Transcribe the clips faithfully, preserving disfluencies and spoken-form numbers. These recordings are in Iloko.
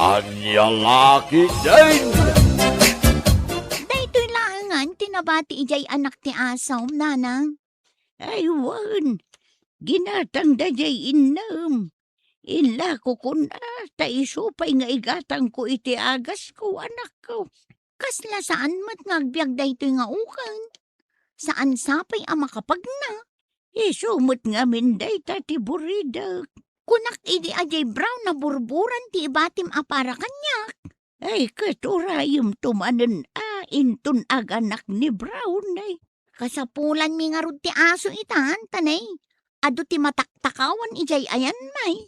Ania la ketdin? Daytoy laengen ti nabati idiay anak ti asom, nanang. Ay, wen, ginatangda diay innem. Inlako kuna, ta isu pay nga igatangko iti agasko, anakko. Kasla saan met nga agbiag daytoy nga uken. Saan sapay a makapagna. Isu met ngamin dayta ti buridek. Kunak idi a diay brown a burburan ti ibatim a para kaniak. Ay, ket urayemto manen a inton aganak ni Brown, ay. Kasapulanmi ngarud ti aso itan, ta nay, adu ti mataktakawan idiay ayanmi.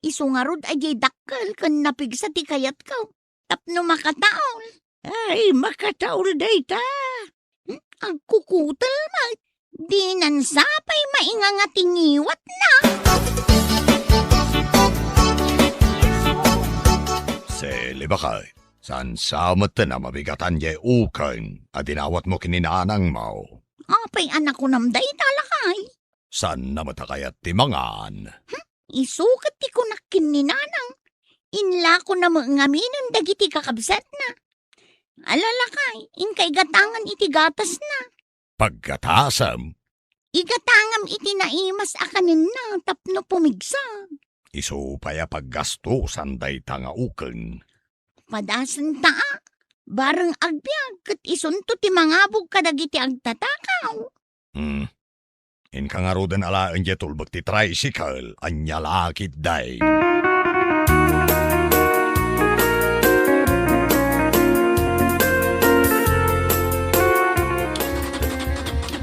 Isu ngarud a diay dakkel ken napigsa ti kayatko tapno makataol. Ay, makataol dayta. Hmm, agkukutel met. Dinan sapay mainga nga ti ngiwatna. Sili, baket, saan sa met a mabigatan diay uken a dinawatmo ken ni nanangmo? Apay a nakunam dayta, lakay? Saan na met a kayat ti mangan? Hmm? Isu ket ti kunak ken ni nanang. Inlakona met ngaminen dagiti kakabsatna. Ala, lakay, inka igatangan iti gatasna. Paggatasem? Igatangam iti naimas a kanenna tapno pumigsa. Isu pay a paggastosan dayta nga uken. Padasenta a, bareng agbiag ket isunto ti mangabog kadagiti agtatakaw. Hmm. Inka ngaruden alaen diay tulbek ti tricycle, ania la ketdin?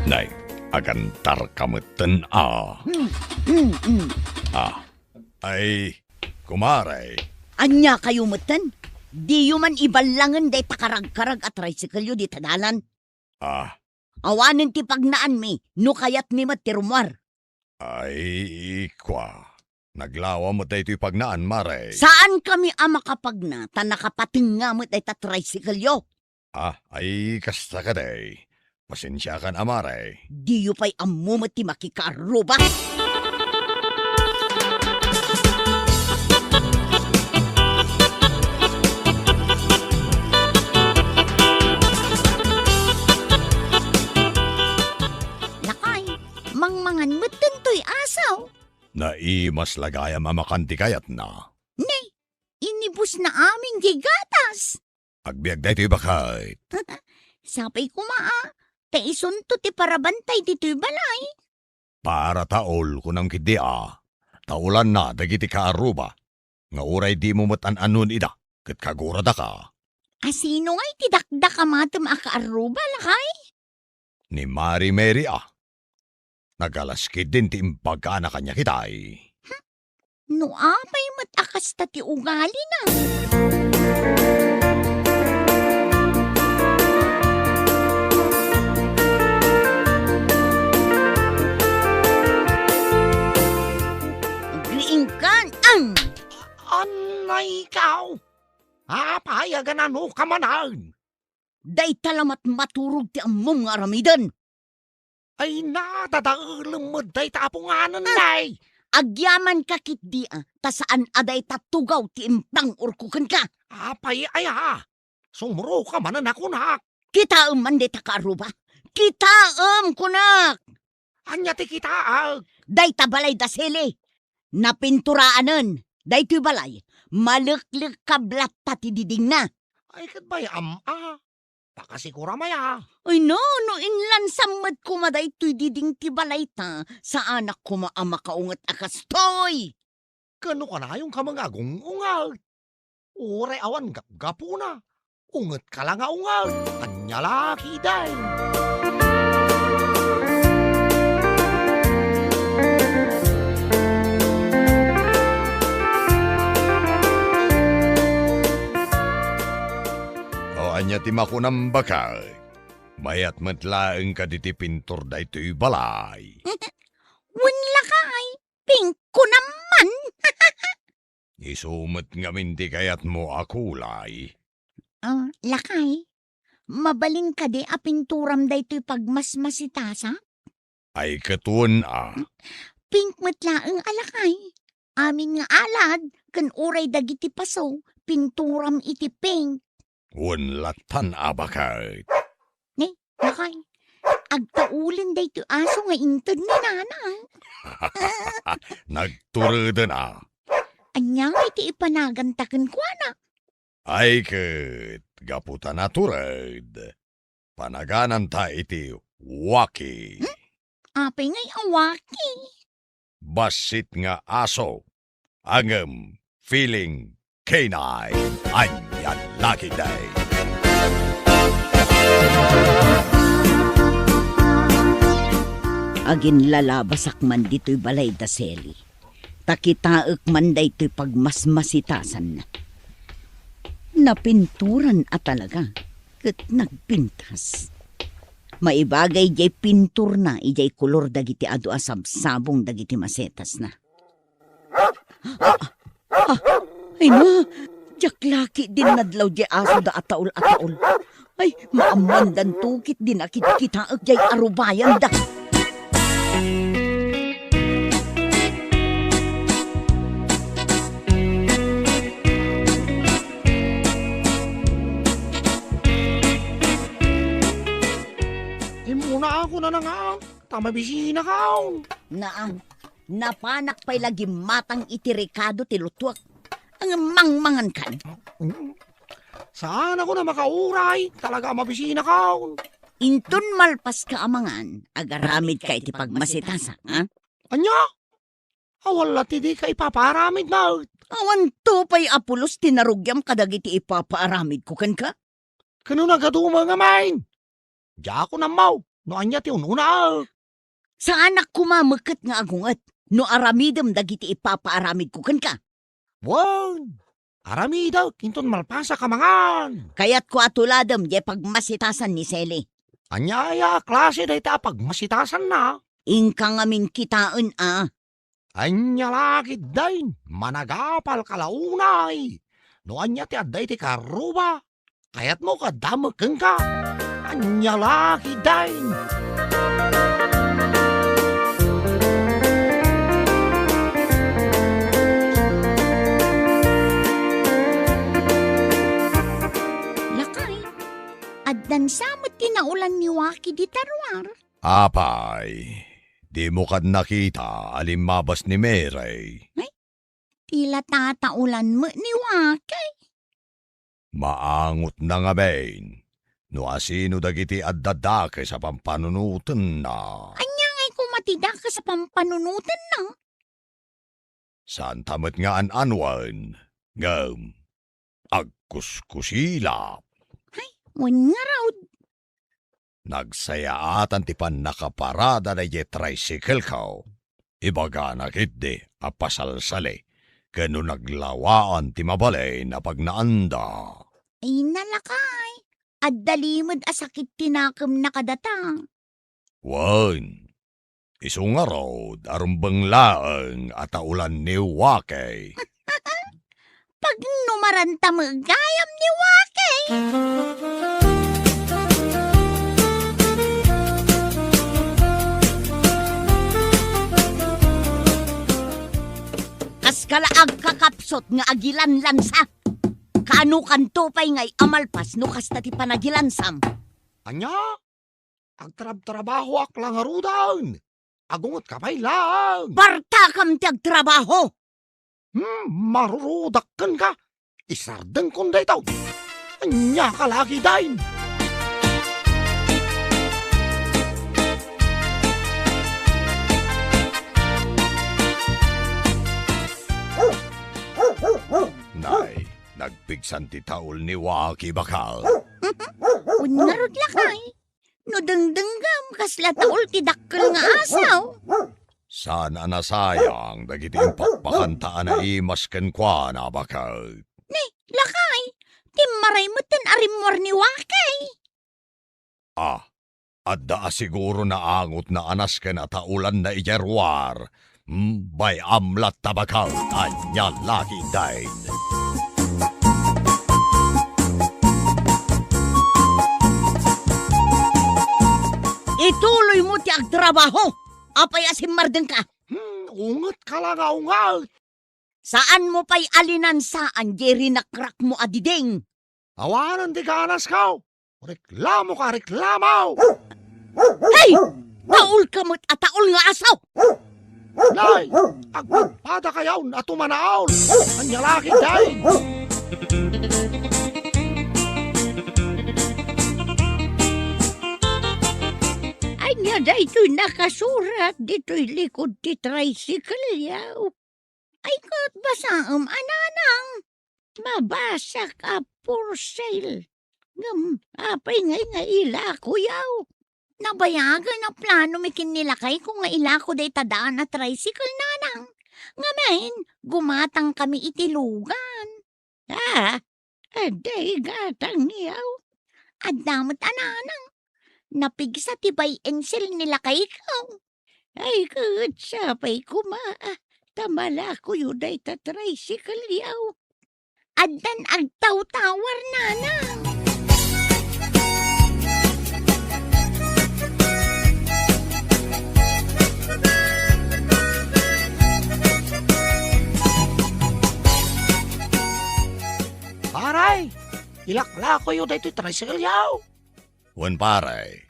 Nay, agantarka metten a. Hmm, hmm, hmm. Ah, ay, kumare. Ania kayo metten? Diyo man iballangen dayta karagkarag a tricycle-yo dita dalan? Ah. Awanen ti pagnaanmi no kayatmi met ti rummuar. Ay, kua. Naglawa met daytoy pagnaan, mare. Saankami a makapagna ta nakapatengnga met dayta tricycle-yo. Ah, ay, kasta kadi. Pasensiakan a, mare. Diyo pay ammo met ti makikaarruba. Lakay, mangmangan met dentoy asaw. Naimas la gayam a makan ti kayatna. Ne, inibusna amin diay gatas. Agbiag daytoy, baket. Sapay koma a, ta isunto ti parabantay ditoy balay. Para taol, kunam ketdi a, taolanna dagiti kaarruba, nga uray dimo met an-anuen ida, ket kaguradaka. A sino ngay ti dakdakamatem a kaarruba, lakay? Ni Mari Mary a. Nagalas ketdin ti imbagana kaniak itay. Hmm? No apay met a kasta ti ugalina? Agriingkan, ang! Anay kaw! Apay a ganano ka manen? Dayta la met maturog ti ammom nga aramiden. Ay, nadadaelem met dayta a punganen, ah, nay. Agyamanka ketdi a, ta saan a dayta tugaw ti impang-urko kenka. Apay aya? Sumro ka manen a kunak. Kitaem man dayta kaarruba. Kitaem, kunak. Ania ti kitaek? Dayta balay da Sili. Napinturaanen. Daytoy balay, maleklekkab latta ti didingna. Ay, ket bay-am a. Pakasikuram aya. Ay, no, no inlansam met koma daytoy diding ti balayta, saanak koma a makaunget a kastoy. Ket no kanayonka nga agung-unget, uray awan gapgapuna, ungetka la nga unget. Ania la ketdin? O, ania ti makunam, baket? Mayat met laeng kadi ti pintor daytoy balay. Wen, lakay, pink ko naman. Isu met ngamin ti kayatmo a kulay. Ah, lakay, mabalin kadi a pinturam daytoy pagmasmasitasak? Ay, ket wen a. Pink met laeng a, lakay. Amin nga alad ken uray dagiti paso, pinturam iti pink. Wen lattan a baket. Ne, lakay, agtaulen daytoy aso nga inted ni nana. Nagtureden a. Ania ngay ti ipanaganta kenkuana? Ay ket, gapu ta natured, panagananta iti waki. Hmm? Apay ngay a waki? Bassit nga aso, ngem feeling canine. Ania la ketdi. Aginlalabasak man ditoy balay da Sally. Ta kitaek man daytoy pagmasmasitasanna. Napinturan a talaga, ket nagpintas. Maibagay diay pinturna idiay kolor dagiti adu a sabsabong dagiti masetasna. Ah, ah, ay na, diak la ketdi nadlaw diay aso da a taul a taul. Ay, maammoandanto ketdi nakitkitaek diay arubayanda. Immunaak unana nga, ta mabisinaka. Naan, napanak pay la gimmatang iti rekado ti lutuek. Ngem mangmangankan. Mm. Saanakon a makauray, talaga a mabisinaka. Inton malpaska a mangan, agaramidka iti pagmasitasak, ha? Ania? Awan la ti dika ipapaaramid met. Awanto pay a pulos ti narugiam kadagiti ipapaaramidko kenka? Ken no nagadu met ngamin, diakon ammo no ania ti un-unaek. Saanak koma meket nga agunget no aramidem dagiti ipapaaramidko kenka. Wen, aramidek inton malpasak a mangan. Kayatko a tuladem diay pagmasitasan ni Sally. Ania aya a klase dayta a pagmasitasanna? Inka ngamin kitaen a. Ania la ketdin, managapalka la unay. No ania ti adda iti karruba, kayatmo nga adda met kenka. Ania la ketdin. Lakay, addan sa met ti naulan ni Waki dita ruar. Apay, dimo kad nakita a limmabas ni Mary? Ay, ti la tataulan met ni Waki. Maangotna ngamin no asino dagiti adda dakes a pampanunotenna. Ania ngay koma ti dakes a pampanunotenna? Saanta met nga an-anuen, ngem agkuskusilap. Ay, wen ngarud. Nagsayaatan ti pannakaparada daydiay tricycle-ko. Ibagana ketdi a pasalsali ken no naglawaan ti mabalin a pagnaanda. Ay, nalakay. Adda limed a sakit ti nakemna kadata. Wen, isu ngarud a rumbeng laeng a taulan ni Waki. Pagnumaranta met gayam ni Waki. Kaska la agkakapsut nga agilanlansa. Kaanokanto pay ngay a malpas no kasta ti panagilansam? Ania? Agtrabtrabahoak la ngaruden. Agungetka pay laeng. Partakam ti agtrabaho! Hmm, marurudak kenka. Isardengkon daytoy. Ania ka la ketdin? Nay, nagpigsan ti taul ni Waki, bakal. Wen ngarud, lakay. No dengdenggam, kasla taul ti dakkel nga asaw. Saan a nasayang dagiti impakpakanta a naimas kenkuana, baket. Ni, lakay, timmaray metten a rimmuar ni Wakay. Ah, adda a siguro naangotna a nasken a taulanna idiay ruar. Hmm, bay-am latta, baket. Ania la ketdin? Ituloymo ti agtrabaho. Apay a simmardengka? Hmm, ungetka la nga unget. Saanmo pay a linansaan diay rinakrakmo a diding. Awanen ti ganasko. Reklamoka, reklamo! Hey! Taolka met a taol nga aso! Nay, agpadpadakayon a tumanaol! Ania la ketdin? Ania daytoy nakasurat ditoy likod ti tricycle-yo? Ay, ket basaem a, nanang. Mabasak a for sale. Ngem apay ngay nga ilakoyo? Nabayagen a planomi ken ni lakayko nga ilako dayta daan a tricycle, nanang. Ngamin, gumatangkami iti lugan. Ah, adda gatangyo? Adda met a, nanang. Napigsa ti buy and sell ni lakayko. Ay, ket sapay koma, ta malakoyo dayta tricycle-yo. Addan agtawtawar, nanang. Pare, ilaklakoyo daytoy tricycle-yo. Wen, pare.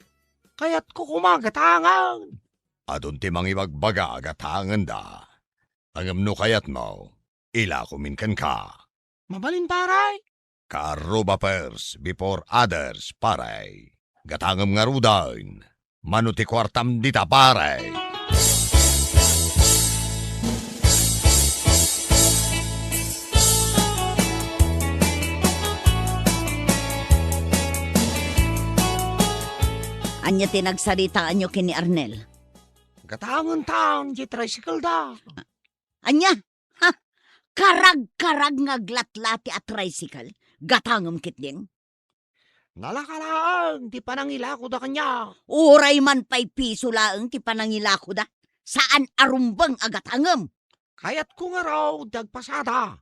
Kayatko koma gatangen. Adun ti mangibagbaga a gatangenda. Ngem no kayatmo, ilakomin kenka. Mabalin, pare. Kaarruba first before others, pare. Gatangem ngaruden. Mano ti kuartam dita, pare? Ania ti nagsaritaanyo ken ni Arnel? Gatangentan ti tricycle-da. Ania? Ha? Karagkarag nga aglatlati a tricycle? Gatangem ketdin? Nalaka laeng ti panangilakoda kaniak. Uray man pay piso laeng ti panangilakoda, saan a rumbeng a gatangem. Kayatko ngarud ti agpasada.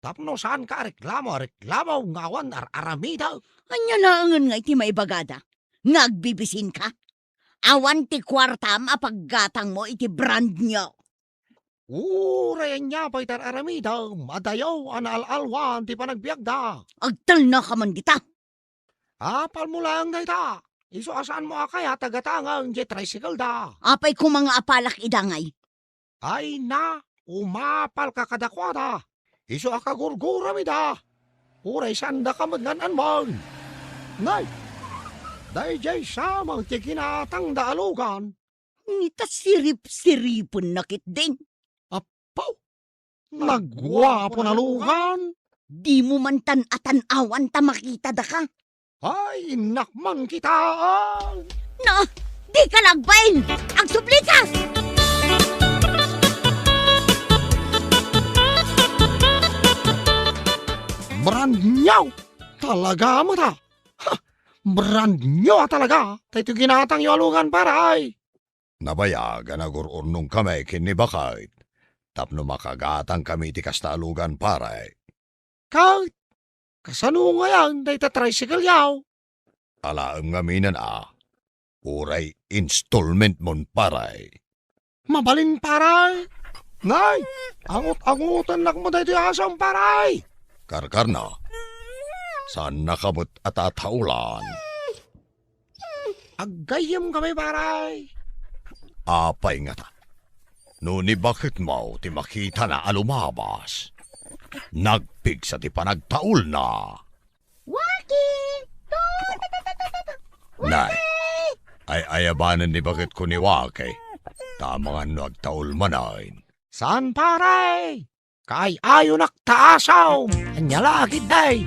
Tapno saanka a reklamo a reklamo nga awan ar-aramidek. Ania laengen nga iti maibagada nga agbibisinka? Awan ti kuartam a paggatangmo iti brand new. Uray ania pay ti ar-aramidem, adayo a naal-alwan ti panagbiagda. Agtalnaka man dita. Apalmo laeng dayta. Isu a saanmo a kayat a gatangen diay tricycle-da. Apay koma nga apalak ida ngay? Ay na, umapalka kadakuada. Isu a kagurguram ida. Uray saandaka met nga an-anman. Nay, daydiay sa met ti ginatangda a lugan. Ngem ta sirip-siripenna ketdin. Apo, naguapon a lugan. Dimo man tan-atan-awan ta makitada ka. Ay, innak man kitaan. Na, dika la agbain! Agsublikas! Brand new! Talaga met a! Ha! Brand new a talaga! Daytoy ginatangyo a lugan, pare, ay! Nabayag a nagur-urnongkami ken ni Baket tapno makagatangkami iti kasta a lugan, pare. Ket kasano ngay dayta tricycle-yo? Alaem ngaminen a, uray installment-mon, pare. Mabalin, pare. Nay, angot-angotennak met daytoy asom, pare. Karkarna, saannaka met a tataolan. Aggayyemkami, pare. Apay ngata? No ni Baketmo ti makitana a lumabas, nagpigsa ti panagtaolna. Waki! Nay, ay-ayabanen ni Baketko ni Waki. Ta amangan no agtaol manen. Saan, pare? Kaay-ayonak ta asom! Ania la ketdi?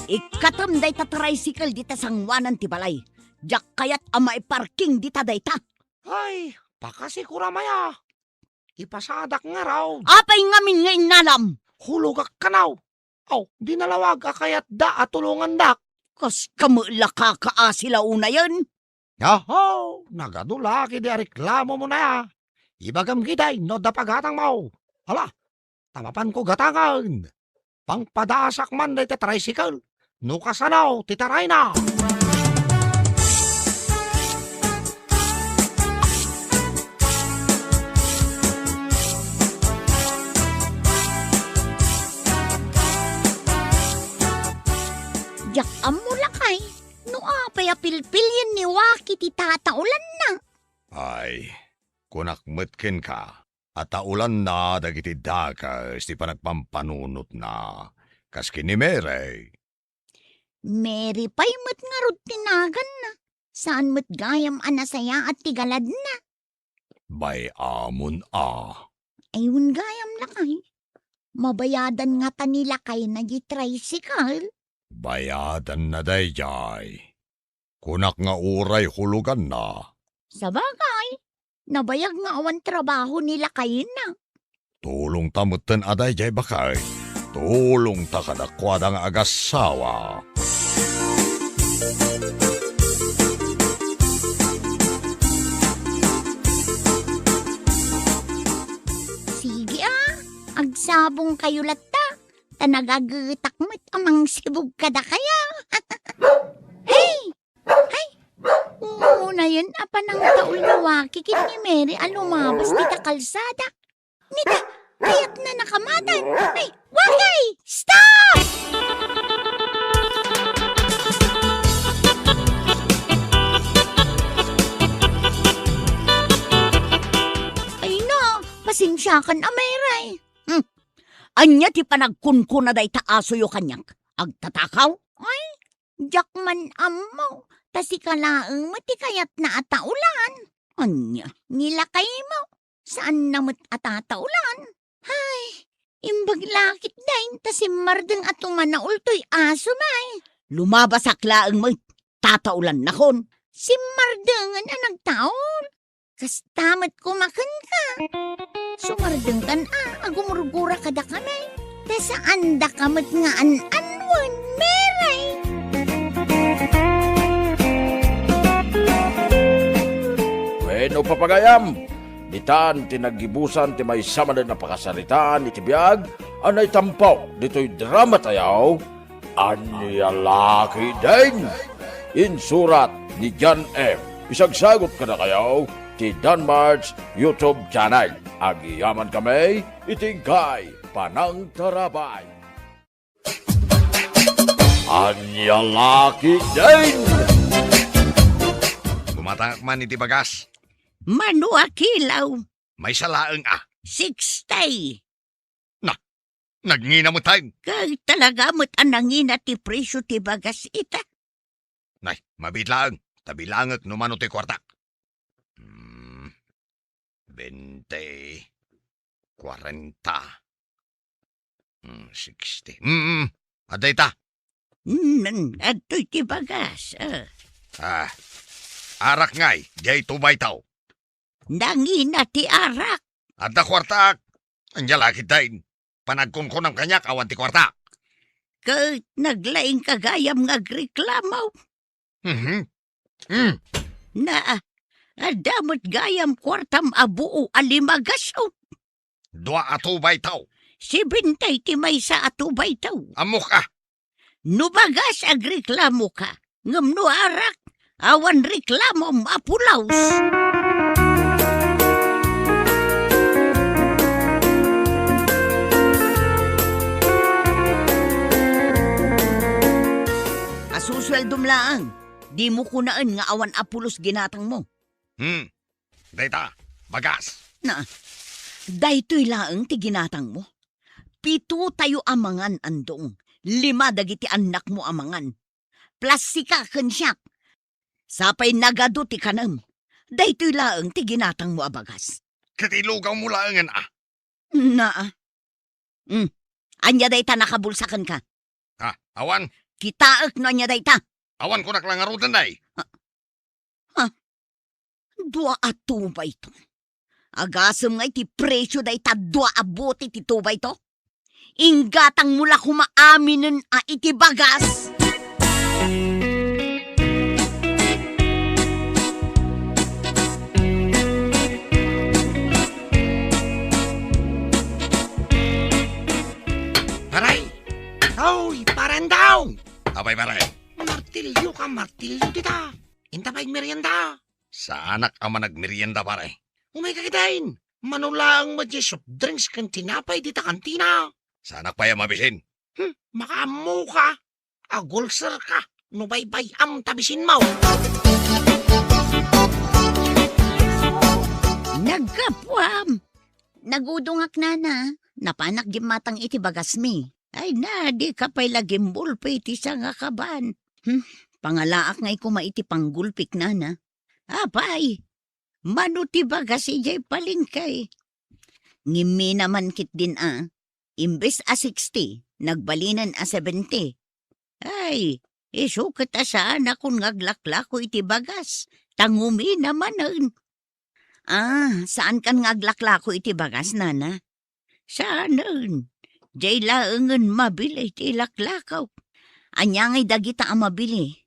Ikkatem dayta tricycle dita sangoanan ti balay. Diak kayat a maiparking dita dayta. Ay, pakasikoram aya. Ipasadak ngarud. Apay ngamin nga innalam? Hulogak kano. Aw, di nalawag a kayatda a tulongandak. Kas kami la kakaasi la unayen? Aho, nagadu la ketdi a reklamomon aya. Ibagam ketdi no adda pagatangmo. Ala, ta mapanko gatangen. Pangpadasak man dayta tricycle. no kasano ti tarayna. Diak ammo, lakay, no apay a pilpilien ni Waki ti tataulanna. Ay, kunak met kenka, a taulanna dagiti dakes ti panagpampanunotna, kas ken ni Mary. Mary pay met ngarud ti naganna. Saan met gayam a nasayaat ti galadna. Bay-amon a. Ay, wen gayam, lakay. Mabayadan ngata ni lakayna di tricycle? Bayadanna daydiay. Kunak nga uray huluganna. Sabagay, nabayag nga awan trabaho ni lakayna. Tulongta metten a daydiay, baket. Tulongta kadakuada nga agassawa. Sige a, agsabongkayo latta, ta nagagetak met a mangsibog kadakayo. Hey! Ay, unayen a panangtaul ni Waki ken ni Mary a lumabas dita kalsada. Nita, kayatna nakamatan. Ay, Waki! Stop! Ay na, pasensiakan a, Mary. Hmm. Ania ti panagkunkuna dayta asoyo kaniak? Agtatakaw? Ay, diak man ammo, ta sika laeng met ti kayatna a taulan. Ania? Ni lakaymo, saanna met a tataulan. Ay, imbag la ketdin ta simmardeng a tumanaul toy aso, bay. Lumabasak laeng met, tataulannakon. Simmardengen a nagtaul. Kasta met koma kenka. Sumardengkan a, agumurgura kadakami. Ta saandaka met nga an-anuen, Mary. Wenno, papagayam, ditan ti naggibusan ti maysa manen a pakasaritaan iti biag a naitampo ditoy drama tayo. Ania la ketdin? Insurat ni John M. Isagsagut kadakayo ti Danmart's YouTube channel. Agyamankami iti inkay panangtarabay. Ania la ketdin? Bumatangak man iti bagas. Mano a kilo? Maysa laeng a. Sixty. Na, nagngina met tayo. Kay talaga met a nangina ti presyo ti bagas ita. Nay, mabiit laeng, ta bilangek no mano ti kuartak. Hmm, bente, kuarenta, hmm, sixty. Hmm, hmm, adda ita. Hmm, adtoy ti bagas, ah. Ah, arak ngay, diay two by two. Nangina ti arak. Adda kuartak. Ania la ketdin? Panagkunkunam kaniak awan ti kuartak. Ket naglaingka gayam nga agreklamo. Mhm. Mm. Na, adda met gayam kuartam a buo a lima gasut. Dua a two by two. Sibentay ti maysa a two by two. Ammok a. No bagas, agreklamoka. Ngem no arak, awan reklamom a pulos. A susueldom laeng, dimo kunaen nga awan a pulos ginatangmo. Hmm. Dayta, bagas. Na, daytoy laeng ti ginatangmo. Pito tayo a mangan, Andong. Lima dagiti annakmo a mangan. Plus sika ken siak. Sapay nagadu ti kanem. Daytoy laeng ti ginatangmo a bagas. Ket ilugawmo laengen a. Na. Hmm. Ania dayta nakabulsa kenka? Ha, awan. Kitaek no ania dayta. Awan, kunak la ngaruden, day. Ha? Ha? Dua a two by two. Agasem nga iti presyo dayta dua a bote ti two by two. Inggatangmo la koma aminen a iti bagas. Aray! Oy, parandong! pay, pare. Martilyo ka, martilyo dita. Inta pay merienda. Saanak a managmerienda, pare. Umayka ketdin. Mano laeng met diay soft drinks ken tinapay dita kantina. Saanak pay a mabisin. Hmm, makaammoka. Agulserka no baybay-am ta bisinmo. Naggapuam! Nagudongak, nana. Napanak gimmatang iti bagasmi. Ay na, dika pay la gimbulpi iti sangakaban. Hmm, pangalaak ngay koma iti panggulpik, nana. Apay, mano ti bagas idiay palengke? Ngimmina man ketdin a, imbes a sixty, nagbalinen a seventy. Ay, isu ket a saanakon nga aglaklako iti bagas, ta ngumina manen. Ah, saankan nga aglaklako iti bagas, nana? Saanen. Diay laengen mabili ti ilaklako. Ania ngay dagita a mabili?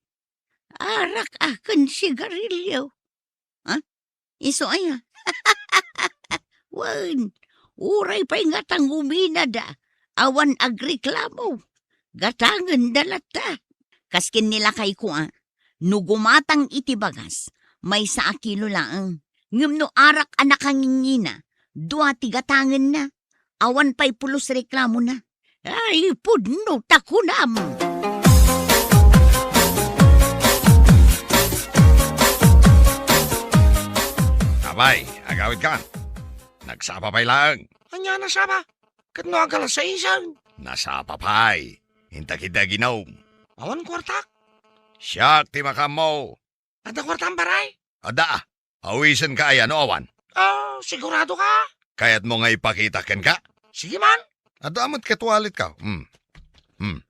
Arak a ken sigarilyo. Ha? Isu aya? Wen, uray pay nga ta nguminada, awan agreklamo. Gatangenda latta. Kas ken ni lakayko a, no gumatang iti bagas, maysa a kilo laeng. Ngem no arak a nakangingina, dua ti gatangenna. Awan pay pulos reklamona. Ay, pudno ta kunam! Apay, agawidkan. Nagsapa pay laeng. Ania nasapa? Ket no agalasaisen? Nasapa pay. Inta ketdi aginom. Awan kuartak. Siak ti makaammo. Adda kuartam, pare? Adda. Awisenka aya no awan? Ah, sigurado ka? Kayatmo nga ipakita kenka? Sige man. Adda met ket walletko. Hmm. Hmm.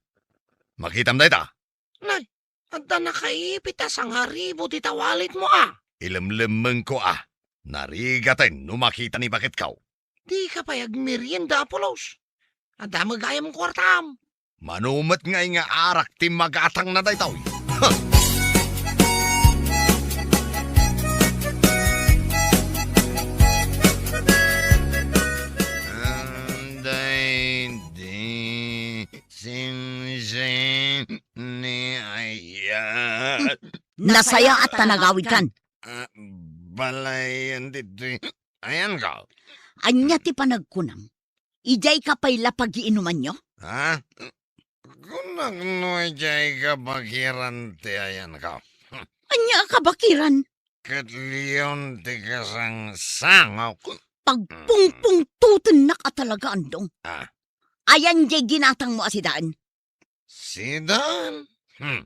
Makitam dayta? Nay, adda nakaipit a sangaribu dita walletmo a. Ilemlemmengko a. Narigaten no makita ni baketko. Dika pay agmerienda a pulos. Adda met gayam kuartam. Mano met ngay nga arak ti magatangna daytoy? Ha! Daydi simsim ni ayat. Nasayaat ta nagawidkan. Ah, balayen ditoy ayanko. Ania ti panagkunam? Idiayka pay la pagiinumanyo? Ha? Kunak no idiay kabakiran ti ayanko. Ania a kabakiran? Ket leon ti kasangsangok. Pagpungpungtutennak a talaga, Andong. Ah. Ayan diay ginatangmo a sidaen? Sidaen? Hmm.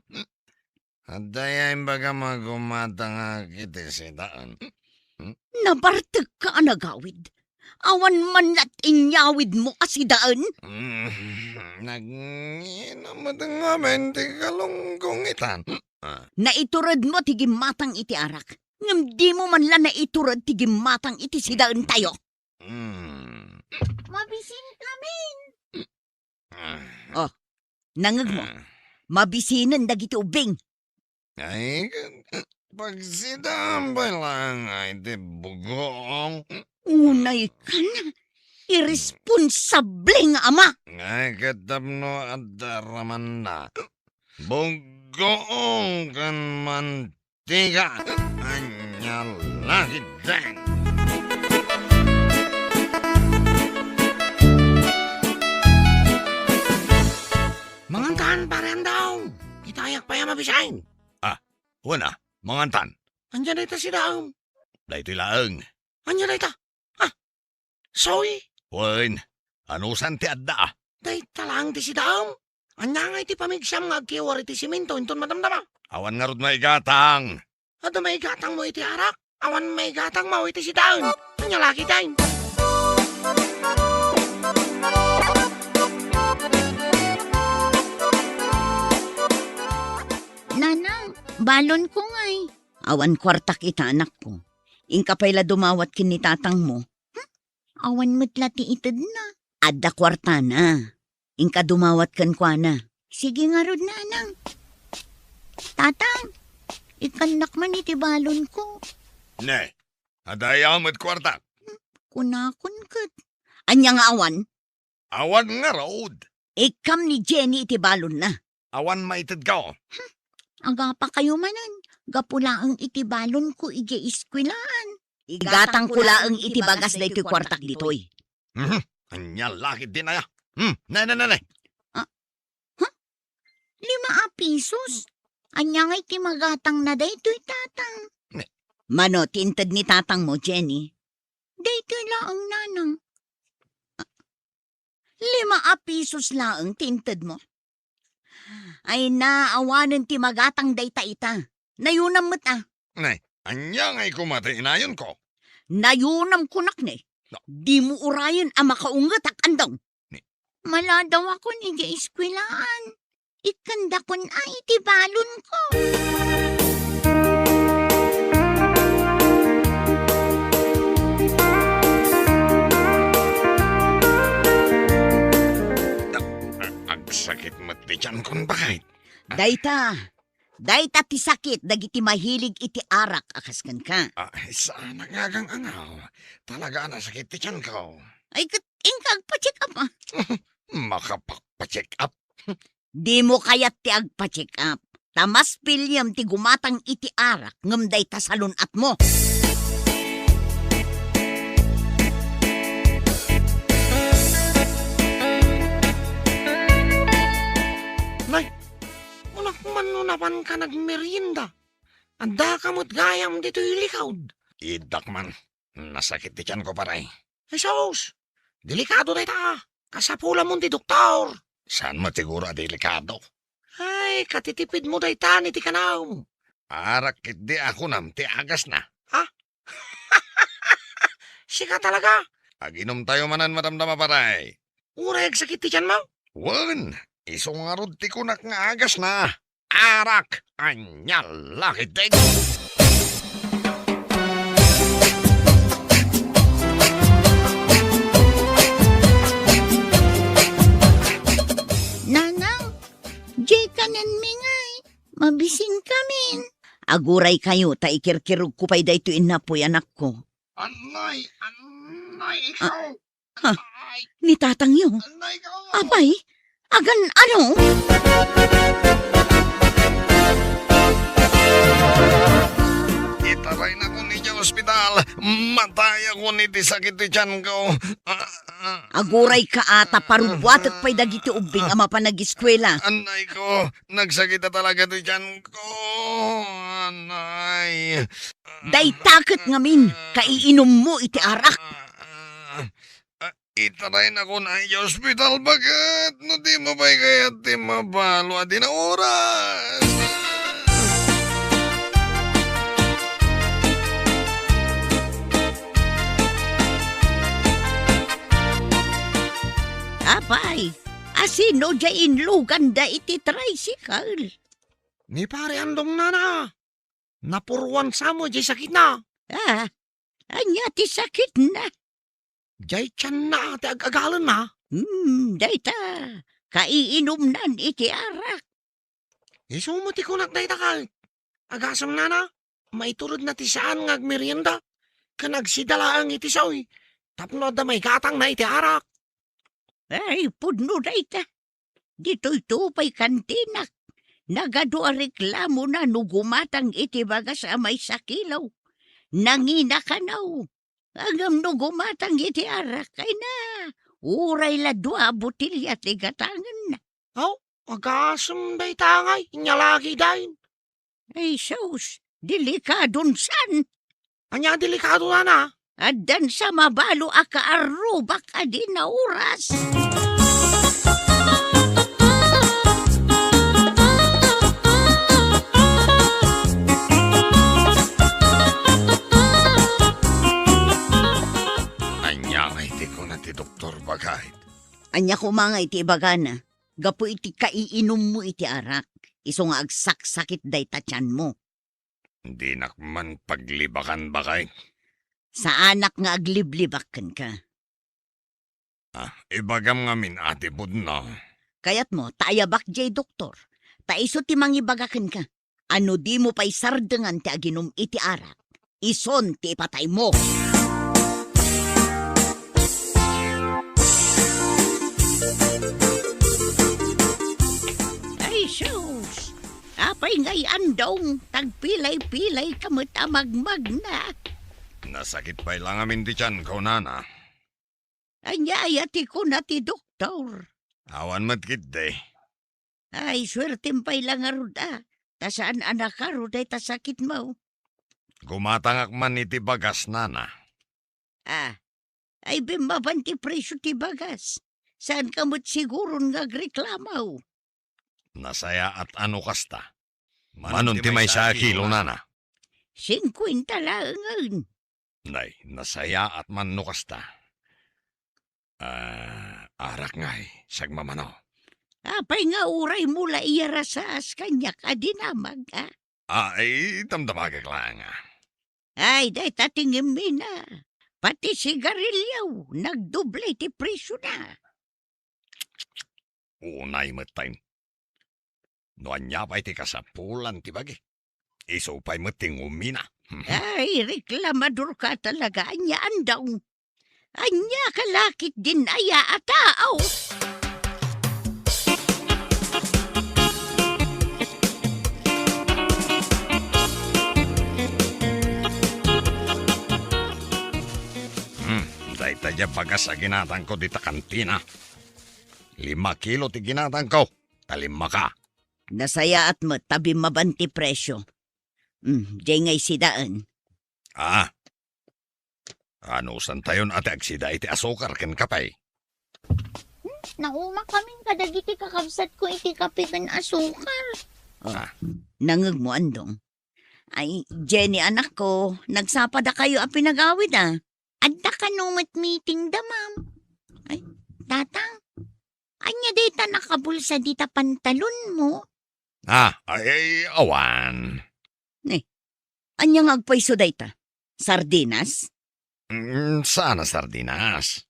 Adda aya imbagam a gumatangak iti sidaen? Hmm? Nabartekka a nagawid. Awan man la ti inyawidmo a sidaen? Hmm. Nagngina met ngamin ti kalunggong itan. Ah. Naituredmo ti gimmatang iti arak. Ngem dimo man la naitured ti gimmatang iti sidaentayo. Hmm. Mabisinkamin. Oh, nangngegmo. Ah. Mabisinen dagiti ubbing. Ay, pagsidaan pay laeng iti bugoong. Unay kan, irresponsable nga ama. Ay, ket tapno adda ramanna. Bugoong ken man Tiga, ania la ketdin? Mangantan, Pare Andong. Itayak pay a mabisin. Ah, wen a, mangantan. Ania dayta sidaem? Daytoy laeng. Ania dayta? Ah, Soy? Wen, anusan ti adda? Dayta laeng ti sidaem. Ania ngay ti pamigsam nga agkiwar iti simento inton madamdama? Awan ngarud maigatang. Adda maigatangmo iti arak? Awan maigatangmo iti sidaen. Ania la ketdin? Nanang, balonko ngay. Awan kuartak ita, anakko. Inka pay la dumawat ken ni tatangmo. Hmm? Awan met la ti itedna. Adda kuartana. Inka dumawat kenkuana. Sige ngarud, nanang. Tatang, ikkannak man iti balonko. Ne, adda aya met kuartak? Kunakon ket. Ania nga awan? Awan ngarud. Ikkam ni Jenny iti balonna. awan maitedko. Agapakayo manen, gapu laeng iti balonko idiay eskuelaan. Igatangko laeng iti bagas daytoy kuartak ditoy. Mhm. Ania la ketdin aya? Hmm, ne, ne, ne, ne. Ah, huh? Lima a pisos? Ania ngay ti magatangna daytoy, Tatang? Ne. Mano ti inted ni tatangmo, Jenny? Daytoy laeng, Nanang. Ah, lima a pisos laeng ti intedmo? Ay na, awanen ti magatang dayta ita. Nayunam met a. Nay, ania ngay koma ti inayonko? Nayunam kunak ne. No. Dimo urayen a makaungetak andong. Ni- Maladawakon idiay eskuelaan. Ikkandakon a iti balonko. Agsakit met ti tiankon, baket. Dayta, dayta ti sakit dagiti mahilig iti arak a kas kenka. Ah, saan a ngagang angaw. Talaga a nasakit ti tianko. Ay, ket inka agpa-check up, ah. Makapagpa-check up? Dimo kayat ti agpa-check up. Ta mas piliem ti gumatang iti arak ngem dayta salun-atmo. Nay, kunak man no napanka nagmerienda. Addaka met gayam ditoy likod. Idak man. Nasakit ti tianko, pare. Jesus! Delikado dayta. Kasapulamon ti doktor. Saan met siguro a delikado? Ay, katitipidmo dayta iti kanaw. Arak ketdi a kunam ti agasna. Ha? Sika talaga? Aginumtayo manen madamdama, pare. Uray agsakit ti tianmo? Wen, isu ngarud ti kunak nga agasna. Arak, ania la ketdi? Nanang, diay kanenmi ngay, mabisinkamin. Aguraykayo ta ikirkirogko pay daytoy innapoy, anakko. Anay, anay, ikaw. Ha? Ay. Ni tatangyo? Anay ka! Apay? Agan ano? Itarayna koni idiay ospital. Matayakon iti sakit ti tianko. Ah, ah. Agurayka a ta parubuatek pay dagiti ubbing a mapan ageskuela. Anay ko, nagsakit a talaga ti tianko. Anay. Dayta ket ngamin, kaiinummo iti arak. Ah, ah, ah. Itaraynakon a idiay ospital, baket no dimo pay kayat ti mabalo a dina oras. Apay, asino diay inluganda iti tricycle? Ni Pare Andong, nana. Napuruan sa met diay sakitna. Ah, ania ti sakitna? Diay tianna ti ag-agalenna. Hmm, dayta, kaiinumnan iti arak. Isu met ti kunak dayta ket. Agasem, nana, maituredna ti saan nga agmerienda, ken agsida laeng iti saoy, tapno adda maigatangna iti arak. Ay, pudno dayta. Ditoyto pay kantinak. Nagadu a reklamona no gumatang iti bagas a maysa kilo. Nangina kanaw. Ngem no gumatang iti arak, ay na, uray la dua a botelia ti gatangenna. Aw, agasem dayta ngay, inya lagi dayn. Ay, sus, delikadon san. Ania delikado, nana? Addan sa mabalo a kaarrubak a dina oras. Ania ngay ti kuna ti doktor, baket? Ania koma ngay ti ibagana? Gapu iti kaiinummo iti arak, isu nga agsaksakit dayta tianmo. Dinak man paglibakan, baket. Saanak nga agliblibak kenka. Ah, ibagam ngamin a ti pudno. Kayatmo ta ayabak diay doktor, ta isu ti mangibaga kenka. A no dimo pay sardengan ti aginum iti arak, isun ti ipataymo. Ay, sus! Pay ngay, Andong, tagpilay-pilay ka met a magmagna. Nasakit pay la ngamin ti tiyanko, nana. Ania aya ti kuna ti doktor? Awan met ketdi. Ay, suertem pay la ngarud a, ta saan a nakaro dayta sakitmo. Gumatangak man iti bagas, nana. Ah, ay, bimmaban ti presio ti bagas. Saanka met siguron nga agreklamo. Nasayaat a no kasta. Manon ti maysa a kilo, nana? Singkuenta laengen. Nay, nasayaat man no kasta. Ah, arak ngay, sagmamano. Apay nga uraymo la iyarasaas kaniak a dinamag, a? Ay, damdamagek laeng, a. Ay, dayta ti ngemmina. Pati sigarilio, nagdoble ti presiona. Unay met tayo. No ania pay ti kasapulan ti bagi, isu pay met ti ngumina. Ay, reklamador ka talaga, ania, Andong? Ania ka lakit din aya a tao? Hmm, dayta diay bagas a ginatangko dita kantina. Lima kilo ti ginatangko, ta lima ka. Nasayaat met ta bimmaban ti presio. Hmm, diay ngay sidaen. Ah, anusantayon a ti agsida iti asukar ken kape? Hmm, naumakami kadagiti kakabsatko iti kape ken asukar. Oh, ah. Nangegmo, Andong? Ay, Jenny, anakko, nagsapadakayo a pinagawid, a? Adda kano met meetingda, ma'am. Ay, tatang, ania dayta nakabulsa dita pantalonmo? Ah, ay, ay, awan. Eh, ania nga agpayso dayta? Sardinas? Mm, saan a sardinas?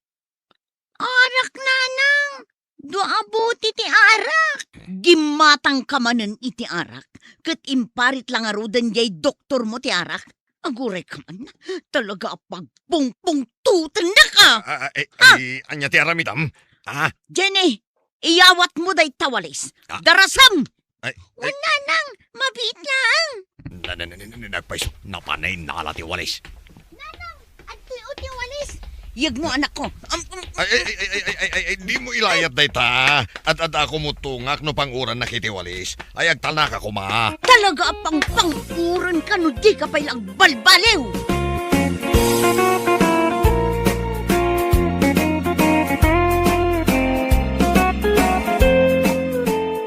Arak, nanang! Dua a bote ti arak! Gimmatangka manen iti arak, ket imparit la ngaruden diay doktormo ti arak. Aguray ka man, talaga a pagpungpungtutennaka! Ah, ah, eh, ah, eh, ania ti aramidam? Ah? Jenny, iyawatmo dayta walis. Ah. Darasam! Ay, ay. Wen, nanang, mabiit laeng. Na, na, na, na, na, nagpayso, napanay nala ti walis. Nanang, adtoy ti walis. Yegmo, anakko. Am, am, Ay, ay, ay, ay, ay, ay, ay, ay, dimo ilayat dayta. Ad-adda a kumutungak no pangurannak iti walis. Ay, agtalnaka koma. Talaga a pangpanguranka no dika pay la agbalbaliw.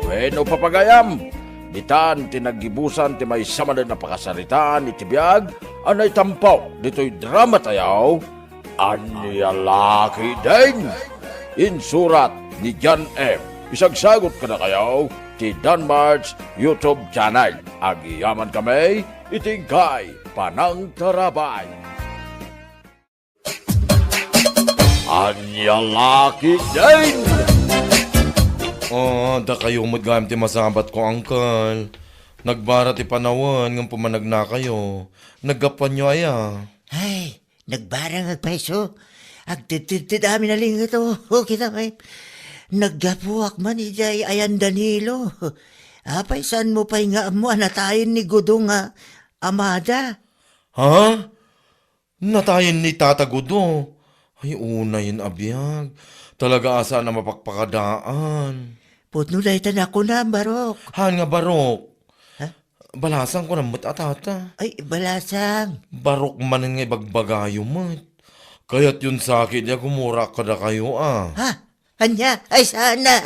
Wenno, papagayam, ditan ti naggibusan ti maysa manen a pakasaritaan iti biag a naitampo ditoy drama tayo, Ania La Ketdin? Insurat ni John M. Isagsagut kadakayo ti Danmart's YouTube channel. Agyamankami iti inkay panangtarabay. Ania La Ketdin? Ah, dakayo met gayam ti masabatko, uncle. Nagbara ti panawen ngem pumanagnakayo. Naggapuanyo aya? Ay, nagbarang agpayso. Agtedtedted amin a linget, o, kita pay. Naggapuak man idiay ayan Danilo. Apay, saanmo pay nga ammo a natayen ni Gudo nga amada? Ha? Natayen ni Tata Gudo. Ay, unayen a biag. Talaga a saan a mapakpakadaan. Pudno dayta nakunam, Barok. Haan nga barok? Ha? Balasang kunam met a tata. Ay, balasang. Barok manen nga ibagbagayo met. Kayatyon saki di a gumurak kadakayo a. Ha? Ania? Ay, sana.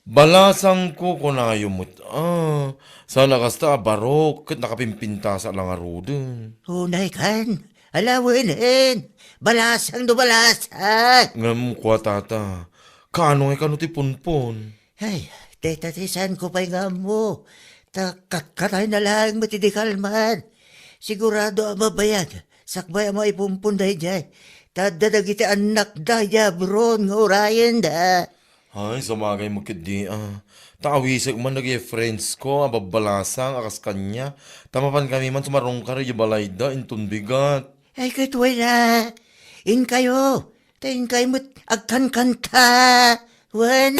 Balasangko, kunayo met a. Saan a kasta a barok ket nakapimpintas la ngaruden. Unay kan, alawenen. Balasang no balasang. Ngem kua, tata, kaano ngay kano ti punpon? Ay, dayta ti saanko pay nga ammo. Ta katkatayna laeng met idi kalman. Sigurado a mabayag. Sakbay a maipumpon daydiay, ta adda dagiti annakda idiay abroad nga urayenda. Ay, sumagay met ketdi a. Ta awisek man dagiti friends ko a babbalasang a kas kaniak, ta mapankami man sumarungkar idiay balayda inton bigat. Ay, ket wen a, inkayo, ta inkay met agkankanta. Wen.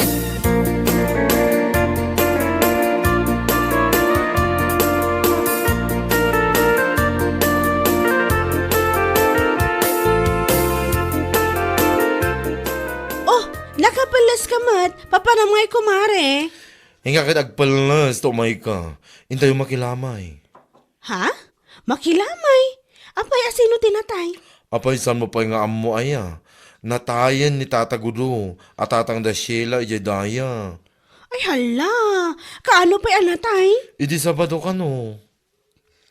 Kanam ngay, kumare? Inka ket agpelles ta umayka. Intayo makilamay. Ha? Makilamay? Apay, a sino ti natay? Apay, saanmo pay nga ammo aya? Natayen ni Tata Gudo a tatangda Sheila idiay daya. Ay, hala! Kaano pay a natay? Idi Sabado kano.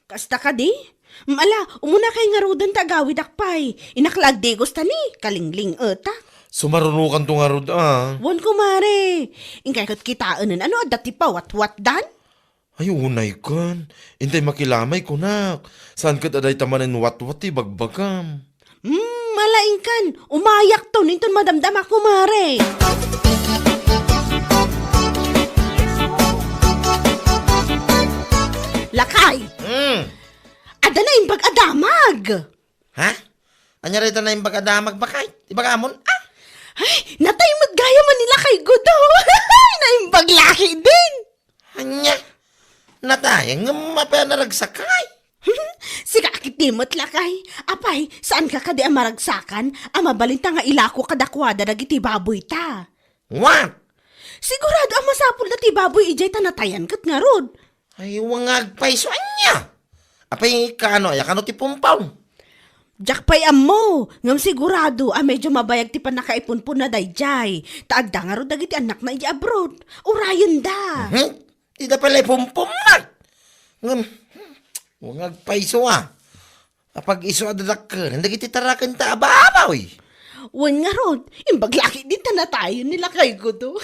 Kasta kadi? Mm, ala, umunakay ngaruden ta agawidak pay. Innak la agdigos ta ni, kalingling-etak. Sumarunokanto ngarud a. Wen, kumare. Inkay ket kitaenen, ano adda ti pawatwatdan? Ay, unay ken. Intay makilamay kunak. Saan ket a dayta manen watwat ti bagbagam? Hmm, ala inkan. Umayakton inton madamdama, kumare. Lakay! Hmm. Adda naimbag a damag! Ha? Ania dayta naimbag a damag, baket? Ibagamon, ah? Ay, natay met gayam ni Lakay Gudo. Naimbag lakay din. Ania? Natay, ngem apay a naragsakay? Sika ket di met, lakay. Apay, saanka kadi a maragsakan a mabalinta nga ilako kadakuada dagiti baboyta? What? Sigurado a masapulda ti baboy idiay ta natayan ket ngarud. Ay, wen nga agpayso ania? Apay, kaano aya kano ti pumpon? Diak pay ammo, ngem sigurado a medyo mabayag ti pannakaipunponna daydiay, ta adda ngarud dagiti annakna idiay abroad. Urayenda. Mhm. Dida pay la ipumpon met. Ngem, wen nga agpayso a. Apag-isu a dadakkel dagiti tarakenta a baboy. Wen ngarud, imbag lakay dinta natayen ni Lakay Gudo.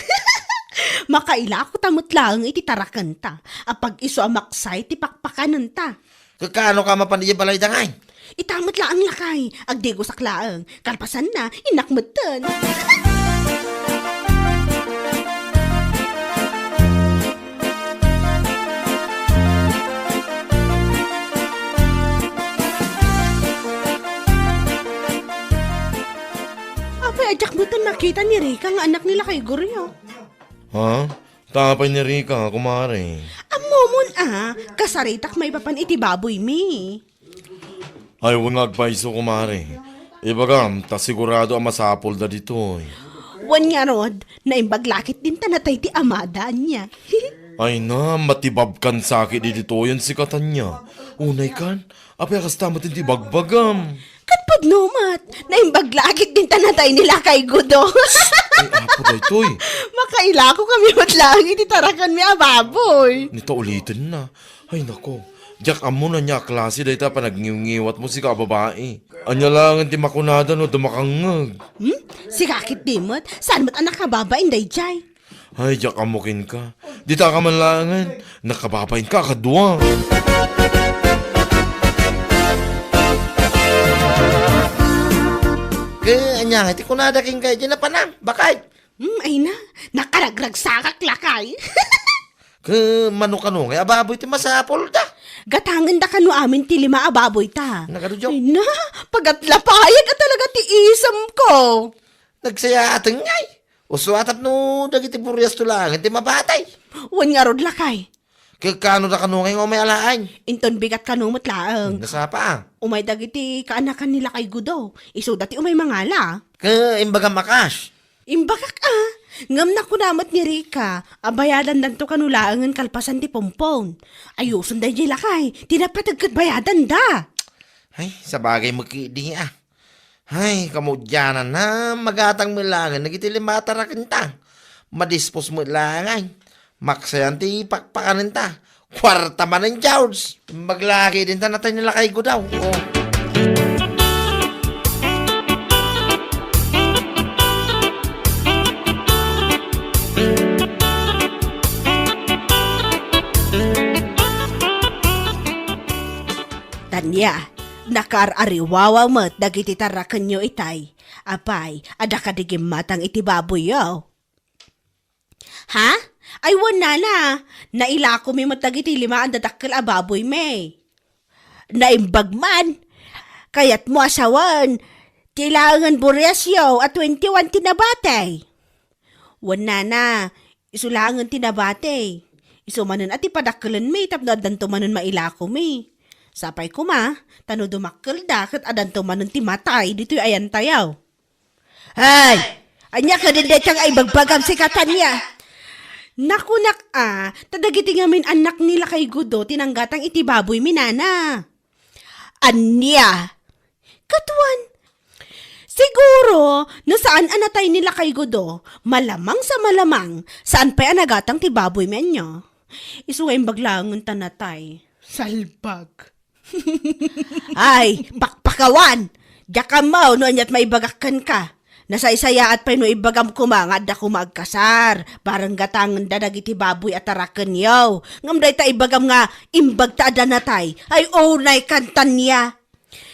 Makailako ta met laeng iti tarakenta. Apag-isu a maksay ti pakpakanenta. Kakano ka mapan idiay balayda ngay? Ita met laeng, lakay, agdigosak laeng. Kalpasanna, innak metten. Apay, a diak metten nakita ni Rica nga annak ni Lakay Gudo? Ha? Ta apay ni Rica, kumare? Ammomon a, kasaritak maipapan iti baboymi. Ay, wen nga agpayso, kumare. Ibagam, ta sigurado a masapulda ditoy. Wen ngarud, naimbag lakay dinta natay ti amada, ania. Ay na, matibabkan sakit di ditoyen sika, Tanya. Unay kan, apay a kasta met ti bagbagam? Ket pudno met, naimbag lakay dinta natay ni Lakay Gudo. Ay, apo daytoy. Makailako kami met laeng iti tarakenmi a baboy. Nita uliten na. Ay, nako. Diak ammo no ania a klase dayta panagniwngiwatmo, sika a babai. Ania laengen ti makunada no adda makangngeg? Hmm? Sika ket di met, saan met a nakababain daydiay? Ay, diak ammo kenka. Dita ka man laengen, nakababainka a kadua. Ke, ania nga ti kunada kenka idiay napanam, baket? Hmm, ay na, nakaragragsakak lakay. Ke, mano kano ngay a baboy ti masapulda? Gatangenda kano amin ti lima a baboyta. Nagadu, Joe? Ay na, pagatlapayag a talaga ti isemko. Nagsayaaten ngay. Usuatat no dagiti buriasto laeng ti mabatay. Wen ngarud lakay. Ke, kano da kano ngay nga umay alaen? Inton bigat kano met laeng. Nasapa a. Umay dagiti kaanakan ni Lakay Gudo. Isuda ti umay mangala. Ke, imbagam a kas. Imbagak a, ngem nakuna met ni Rica a bayadandanto kano laengen kalpasan ti pumpon. Ayusen daydiay lakay, ti napateg ket bayadanda. Ay, sabagay met ketdi a. Ay, kamudianan a, magatang met laengen dagiti lima a tarakenta. Madispos met laengen. Maksayan ti pakpakanenta. Kuarta manen, George. Imbag lakay dinta natay ni Lakay Gudo. Oh. Tanya, nakaar-ariwawa met dagiti tarakenyo itay. Apay, adda kadi gimmatang iti baboyyo? Ha? Ay, wen nana, nailakomi met dagiti lima a dadakkel a baboymi. Naimbag man, kayatmo a sawen ti laengen buriasyo a twenty-one ti nabati. Wen nana, isu laengen ti nabati. Isu manen a ti padakkelenmi tapno addanto manen mailakomi. Sapay koma, ta no dumakkelda ket addanto manen ti matay ditoy ayantayo. Ay! Ania kadin dayta nga ibagbagam sika, Tania? Nakunak a, ta dagiti ngamin annak ni Lakay Gudo ti nanggatang iti baboy mi, nana. Ania? Katuan. Siguro, no saan a natay ni Lakay Gudo, malamang sa malamang, saan pay a nagatang ti baboy mi ania. Isu nga imbag laengen ta natay. Salbag. Ay, pakpakawan! Diak ammo no aniat maibagak kenka. Nasaysayaat pay no ibagam koma nga adda koma agkasar, bareng gatangenda dagiti baboy a tarakenyo. Ngem dayta ibagam nga imbag ta adda natay, ay unay kan, Tania.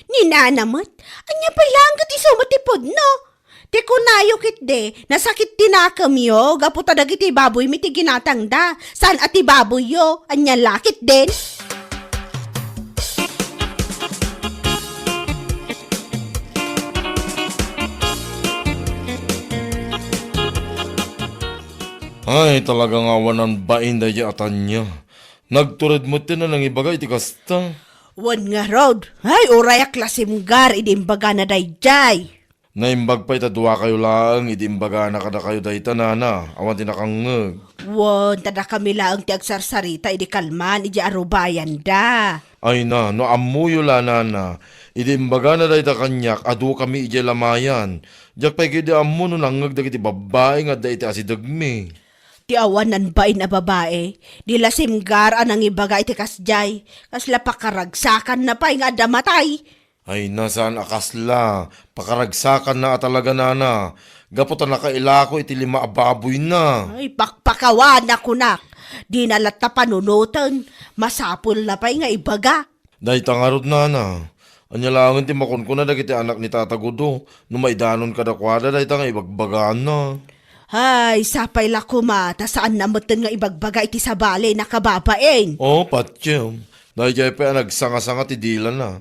Ni nana met, ania pay laeng ket isu met ti pudno? Ti kunayo ketdi, nasakit ti nakemyo gapu ta dagiti baboy mi ti ginatangda, saan a ti baboyyo, ania la ketdin? Ay, talaga nga awan bain daydiay a Tania. Nagtured met ti nanangibaga iti kasta. Wen ngarud, ay, urayak la simgar idi imbagana daydiay. Naimbag pay ta duakayo laeng idi imbagana kadakayo dayta, nana, awan ti nakangngeg. Wen, ta dakami laeng ti agsarsarita idi kalman idiay arubayanda. Ay na, no ammoyo la, nana, idi imbagana dayta kaniak, adukami idiay lamayan. Diak pay ketdi ammo no nangngeg dagiti babbai nga adda iti asidegmi. Ti awan nanbain a babai, di la simgar a nangibaga iti kasdiay, kasla pakaragsakanna pay nga adda matay. Ay na, saan a kasla, pakaragsakanna a talaga, nana, gapu ta nakailako iti lima a baboyna. Ay, pakpakawan a kunak. Dina latta panunoten, masapulna pay nga ibaga. Dayta ngarud, nana, ania laengen ti makunkuna dagiti anak ni Tata Gudo no maidanon kadakuada dayta nga ibagbagana? Ay, sapay la koma ta saanna metten nga ibagbaga iti sabali, nakababain. Oh, patiem. Daydiay pay a nagsangasanga ti dilana.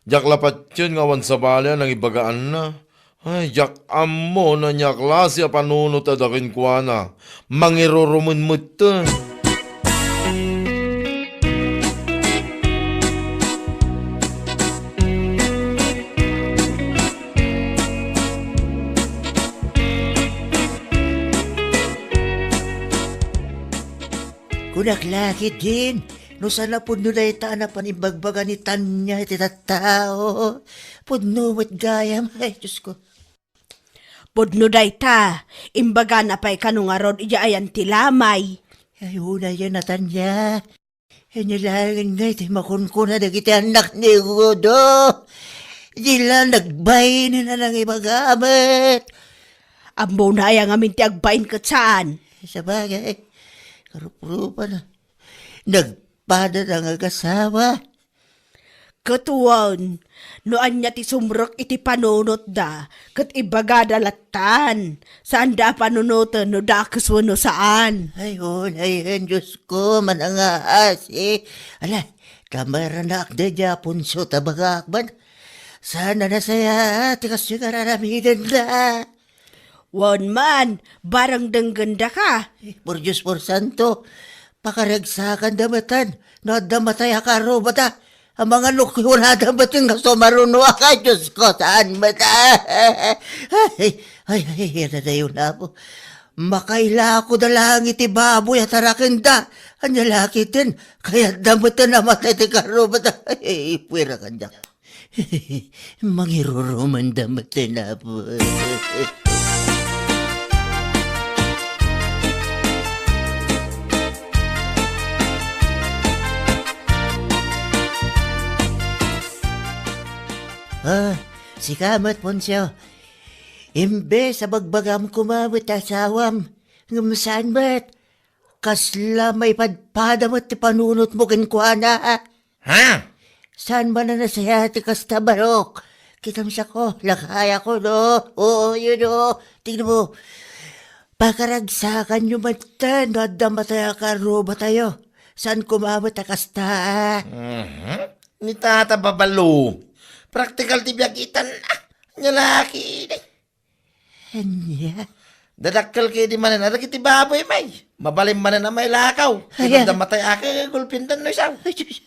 Diak la patien nga awan sabali a nangibagaanna. Ay, diak ammo no ania a klase a panunot adda kenkuana. Mangirurumen metten. Kunak la ketdin, no saan a pudno dayta a napan imbagbaga ni Tania iti tattao. Pudno met gayam, ay, Diosko. Pudno dayta, imbagana pay kano ngarud idiay ayan ti lamay. Ay, unayen a Tania. Ania laengen ngay ti makunkuna dagiti annak ni Gudo? Di la nagbain a nangibaga met. Ammona aya ngamin ti agbain ket saan? Sabagay, karuprupa na. Nagpada nga agasawa. Ket wen, no ania ti sumrek iti panunotda, ket ibagada lattan. Saanda a panunoten no dakes wenno saan. Ay, unayen, Diosko, manangaasi. Ala, kamaranak daydiay a punso ta bagak man. Saan a nasayaat ti kastoy nga ar-aramidenda? Wen man, barang denggenda ka. Eh, por Dios, por santo, pakaragsakanda metten no adda matay a karrubada. Amangan no kunada metten nga sumarunoak, ay, Diosko, saan met. Ay, ay, ay, ay, adadayon, Apo. Makailako da laeng iti baboy a tarakenda. Ania la ketdin, kayatda metten a matay ti karrubada. Ay, puera kaniak. Mangirurumanda met ti napos. Ah, sika met, Poncio. Imbes a bagbagam koma met ti asawam, ngem saan met. Kasla maipadpada met ti panunotmo kenkuana. Ha? Saan man a nasayaat ti kasta, Barok? Kitam siak, lakayko, no? Oo, yun, no? Tignan mo. Pakaragsakanyo met no adda matay a karrubatayo. Saan koma met a kasta? Mhm. Ni Tata Babalo. Praktikal ti biag itan. Ah, nya laki, day. Ania? Dadakkel ketdi manen a dagiti baboy, may. Mabalin manen a mailakaw. Ay, kinadda matay a kagulpintan no isaw. Ay, Diyos.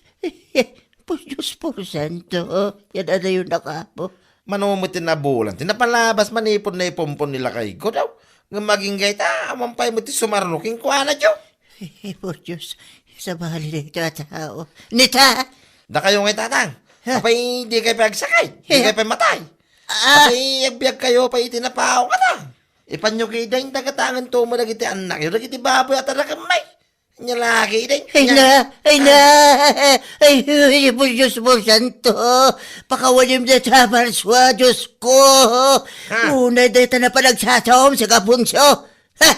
Por Diyos, por santo. Yan adayon a kapo. Mano met ti nabulan ti napalabas manipud naipumpon ni lakayko daw. Ngem agingga ita, awan pay met ti sumarno kenkuana, Diyo. Ay, por Dios, sabali daytoy a tao. Nita! Dakayo ngay, Tatang. Ha? Apay, di kayo pay agsakit? Di Eh. kayo pay matay? Ah. Apay, agbiag kayo pay iti napaw kata. Ipanyo kay dain dagata ngan tumo dagiti annakyo, dagiti baboy a tarakem may. Nya lagi, day. Ay na, ay na, ay, ay, por Dios, por santo. Pakawalim da ta, Marsua, Dios ko. Ha? Unay da ta na panagsasaom sa kapunso. Ha?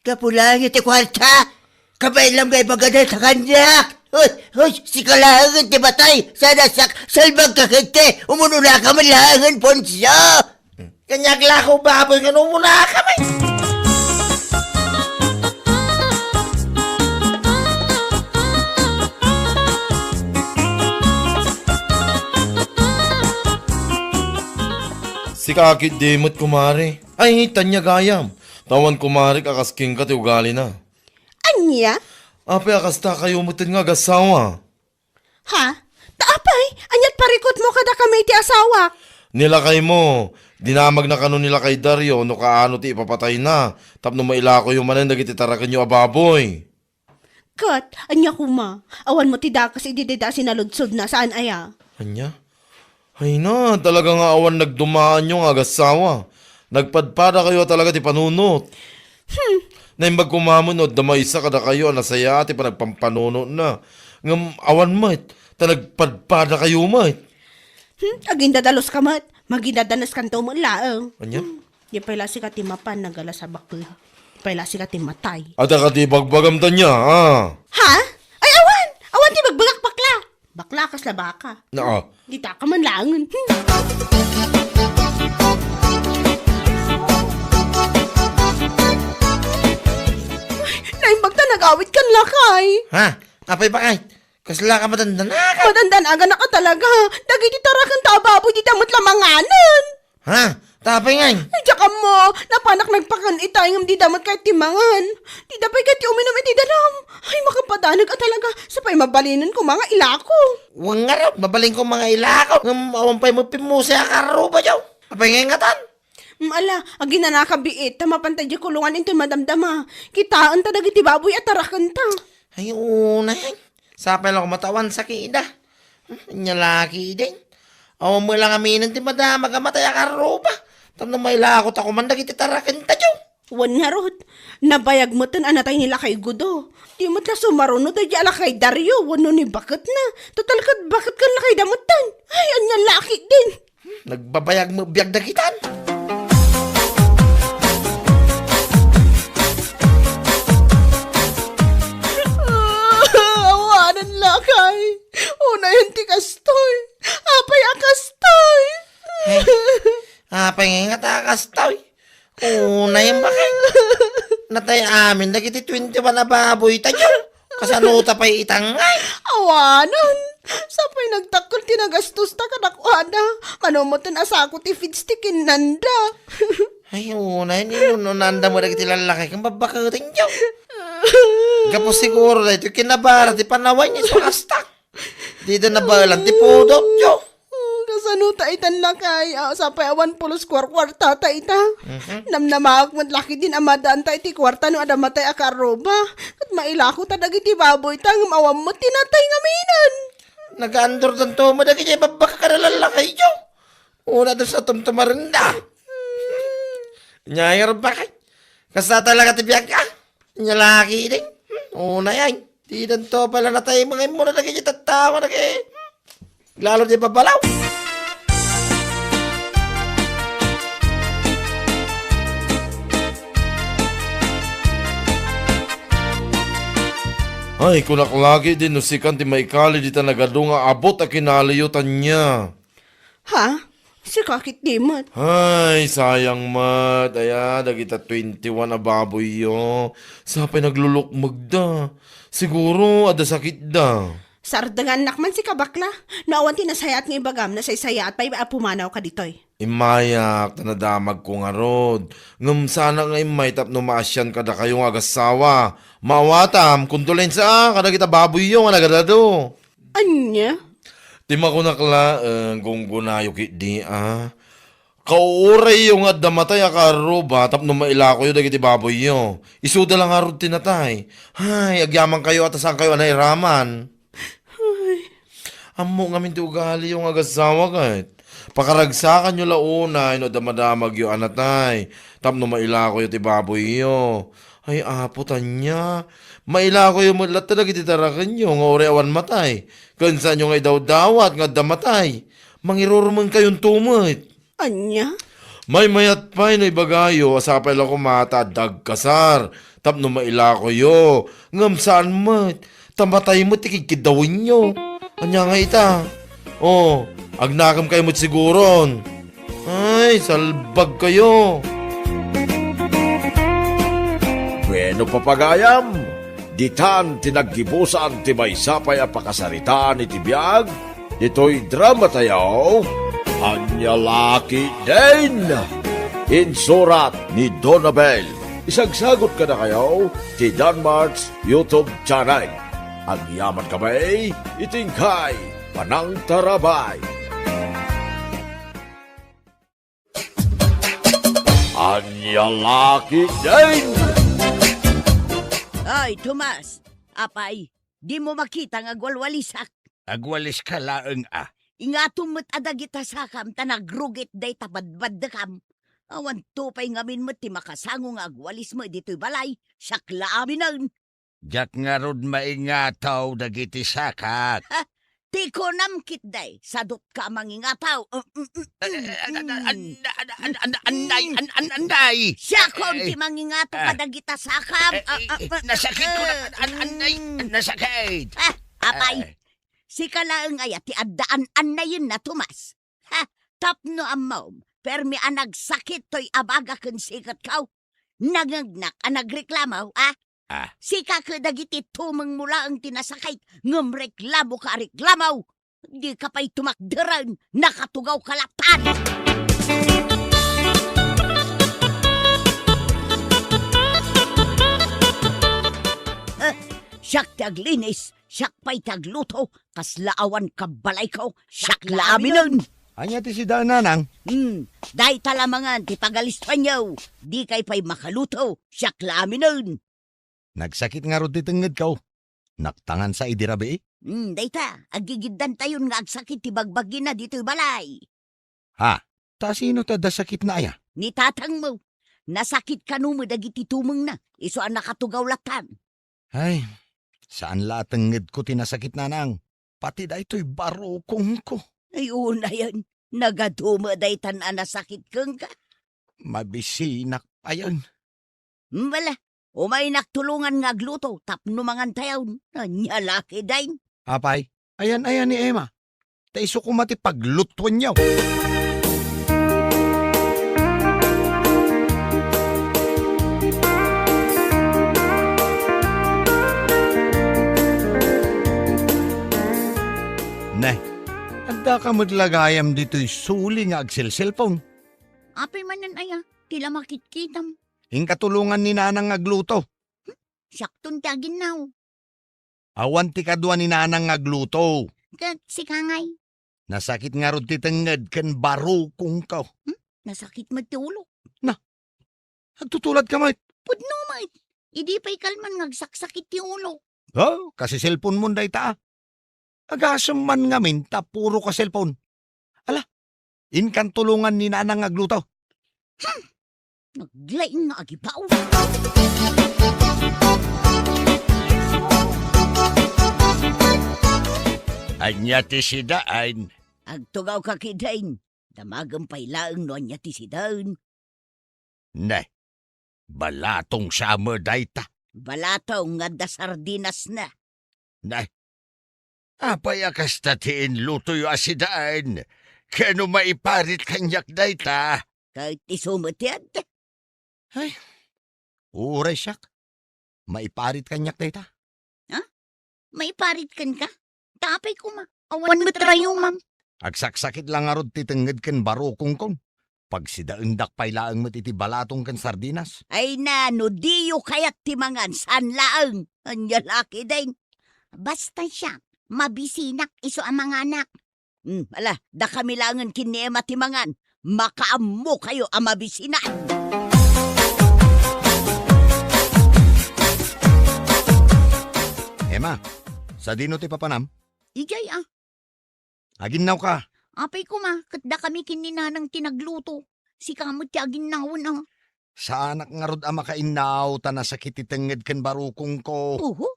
Kapulangit ti kwarta. Kabaelam nga ibaga da ta kanyak. Hoy, hoy, sika laengen ti matay. Sana sak, salbag ka kente. Umununa ka man laengen, Poncio. Kanya aglako baboy nga numunaka, may. Sika akit di met, kumare. Ay, tanya gayam. Tawan kumare, kakasking ka ti ugali na. Anya? Apay, akasta kayo met nga agasawa. Ha? Ta apay, ania't parikutmo kadakami iti asawak? Ni lakaymo, dinamagna kano ni lakay Dario no kaano ti ipapatayna tapno mailakoyo manen dagiti tarakenyo a baboy. Ket, ania koma, awan mo ti dakes idi dayta a sinaludsodna, saan aya? Ania? Ay na, talaga nga awan nagdumaanyo nga agasawa. Nagpadpada kayo a talaga ti panunot. Hmm. Naimbag koma met no adda maysa kadakayo a nasayaat ti panagpampanunotna. Ngem awan met, ta nagpadpada kayo met. Hmm, agindadalus ka met. Magindadanes kanto met laeng. Ania? Hmm. Di pay la sika ti mapan nagala sa baket. Di pay la sika ti matay. Adda ka ti bagbagam tanya, ah. Ha? Ay, awan! Awan ti bagbagak, bakla! Bakla, kasla baka. Naa. Dita ka man laengen. Ay, naimbag ta nagawid kan lakay. Ha? Apay bakay? Kasla ka madandanaka? Madandanaka talaga. Dagiti taraken ta a baboy, dida met la manganen. Ha? Tapay ngay? Ay, diak ammo. Napanak nagpakan itay ngem dida met kayat ti mangan. Dida pay kayat ti uminum iti danum. Ay, makapadanag a talaga. Sapay mabalinen ko mga ilako. Wen ngarud, mabalin ko mga ilako. Ngem awan pay met pimmuse a karruba, Diyo. Apay ngay ngatan? Mm, ala, aginanaka biit, ta mapanta di kulungan inton madamdama. Kitaen ta dagiti baboy a tarakenta. Ay, unay. Sapay la koma ta awan sakida. Hmm, nya laki din. Awan mo lang aminen ti madamag a matay a karruba. Tapno mailako ta kuman dagiti tarakenta, Diyo. Wen ngarud, nabayag metten a natay ni Lakay Gudo. Di met la sumaruno daydi a Lakay Dario wenno ni baketna. Total ket baket ken lakayda metten. Ay, ania laki din. Nagbabayag met biag dagitan. Awanen lakay. Unayen ti kastoy. Apay a kastoy? Ay, apay nga ta kastoy? Unayen bakay. Natay amin dagiti twenty-one a baboy tayo. Kasano ta pay itangay? Awanen. Sapay nagdakkel ti nagastosta kadakuada. Mano metten a sako ti feeds ti kinnanda. Ay, unay, ni no, no, nanda mo dagiti lallaki ken babbaketen, Diyo. Gapu siguro daytoy kinabara ti panawan isu kasta. Dida nabaelan ti pudot, Diyo. Hmm, kasano ta itan lakay? Ah, sapay awan pulos kuarkuarta ta ita. Mhm. Namnamaak met laki din a madaan ta iti kuarta no adda matay a karruba. Ket mailako ta dagiti baboy ta ngem awan met ti natay nga minen. Nagaandor danto mo dagiti babbaka kada lallaki, Diyo. Una, dos, atum tumarenda. Nyayar bakay. Kasta talaga ti biag ka. Nyalaki din. Una yan. Di danto pala natay mga imo na dagiti tattawa na kay. Lalo di babalaw. Ay, kunak lagi din no sikan ti maikali dita nagadu nga abot a kinaliyo tanya. Ha? Sika ketdi met. Ay, sayang met. Aya, dagita twenty-one a baboyyo. Sapay naglulukmegda. Siguro, adda sakitda. Sardengannak man sika, bakla. No awan ti nasayaat nga ibagam, nasaysayaat pay a pumanawka ditoy. Immayak, ta nadamagko ngarud. Ngem saanak nga immay tapno maasian kadakayo nga agassawa. Maawatam, kondolensia kadagita baboyyo nga nagadadu. Ania? Ti makunak laeng, gunggonayo ketdi a. Kauurayyo nga adda matay a kaarruba tapno mailakoyo dagiti baboyyo. Isuda la ngarud ti natay. Ay, agyamankayo a ta saankayo a nairaman. Ay. Ammo ngamin ti ugaliyo nga agassawa ket. Pakaragsakanyo la unay no adda madamagyo a natay tapno mailakoyo ti baboyyo. Ay, Apo, ania? Mailakoyo met latta dagiti tarakenyo nga uray awan matay, ken saanyo nga idawdawat nga adda matay. Mangirurumenkayon to met. Ania? Maymayat pay no ibagayo a sapay la koma ta adda agkasar tapno mailakoyo, ngem saan met, ta matay met ti kidkiddawenyo. Ania nga ita? Oh, agnakemkayo met siguron. Ay, salbagkayo. Bueno, papagayam, ditan ti naggibusan ti maysa pay a pakasaritaan iti biag ditoy dramatayo, Ania La Ketdin. Insurat ni Donabel. Isagsagot kadakayo ti Danmart's YouTube channel. Agyaman kami iti inkay panangtarabay. Ania La Ketdin! Ay, Tomas! Apay, dimo makita nga agwalwalisak? Agwaliska laeng a. Ingatom met a dagita sakam ta nagrugit dayta badbaddekam. Awanto pay ngamin met ti makasango nga agwalismo ditoy balay, siak la aminen. Diak ngarud maingataw dagiti sakak. Ha? Ti kunam ketdi, sadutka a mangingataw. Mm, mm, mm, mm, mm. Ay, an-, an-, an-, an-, anday, an-, an-, anday. Siakon ti mangingataw kadagita sakam. Eh, ah, eh, ah, eh, ah, nasakit ko na, ah, an-, an-, anday, mm. Nasakit. Ah, apay. Ay. Sika laeng aya ti adda an-, annayenna, Tomas. Ha? Tapno ammom, permi a nagsakit toy abaga ken siketko. Nangngegnak a nagreklamo, a? Ah. Sika ket dagiti tumengmo laeng ti nasakit, ngem reklamoka a reklamo. Dika pay tumakderen, nakatugawka latan. Eh, siak ti aglinis, siak pay ti agluto, kasla awan kabbalayko, siak la aminen. Ania ti sidaen, nanang? Hmm, dayta la mangan ti pagalistoanyo. Dikay pay makaluto, siak la aminen. Nagsakit ngarud ti tengngedko. Naktangan sa idi rabii? Hmm, dayta, aggigiddantayon nga agsakit ti bagbagina ditoy balay. Ha? Ta sino ti adda sakitna aya? Ni tatangmo. Nasakit kano met dagiti tumengna, isu a nakatugaw latan. Ay, saan la a tengngedko ti nasakit, nanang. Pati daytoy barukongko. Ay, unayen, nagadu met daytan a nasakit kenka. Mabisinak payen. Bala, umaynak tulongan nga agluto tapno mangantayon. Ania la ketdin? Apay, ayan-ayan ni Emma. Ta isu koma ti paglutuenyo. Ne, addaka met la gayam ditoy suli nga agselselpon. Apay manen aya, ti la makitkitam. Inka tulongan ni nanang nga agluto. Hmm? Siakton ti aginnaw. Awan ti kadua ni nanang nga agluto. Ket sika ngay? Nasakit ngarud ti tengnged ken barukongko. Hmm? Nasakit met ti ulo. Na, agtutuladka met. Pudno met. Idi pay kalman nga agsaksakit ti ulo. Oh, kasi cellphone mon dayta, a. Agasem man ngamin ta puro ka cellphone. Ala, inkan tulongan ni nanang nga agluto. Hmm. Naglaing nga agibaw. Ania ti sidaen? Agtugawka ketdin. Damagem pay laeng no ania ti sidaen. Ne, balatong sa met dayta. Balatong nga adda sardinasna. Ne, apay a kasta ti inlutoyo a sidaen? Ken no maiparit kaniak dayta? Ket isu met ti adda. Ay, uray siak. Maiparit kaniak dayta. Ha? Maiparit kenka? Ta apay koma, awan met rayumam. Agsaksakit la ngarud ti tengnged ken barukongkon. Pagsidaendak pay laeng met iti balatong ken sardinas. Ay na, no diyo kayat ti mangan, saan laeng. Ania la ketdin? Basta siak, mabisinak isu a manganak. Hmm, ala, dakami laengen ken ni Emma ti mangan. Makaammokayo a mabisinan! Emma, sadino ti papanam? Idiay, a. Aginnawka. Apay koma, ket dakami ken ni Nanang ti nagluto. Sika met ti aginnawen, a. Saanak ngarud a makainnaw ta nasakit ti tengnged ken barukongko. Oho.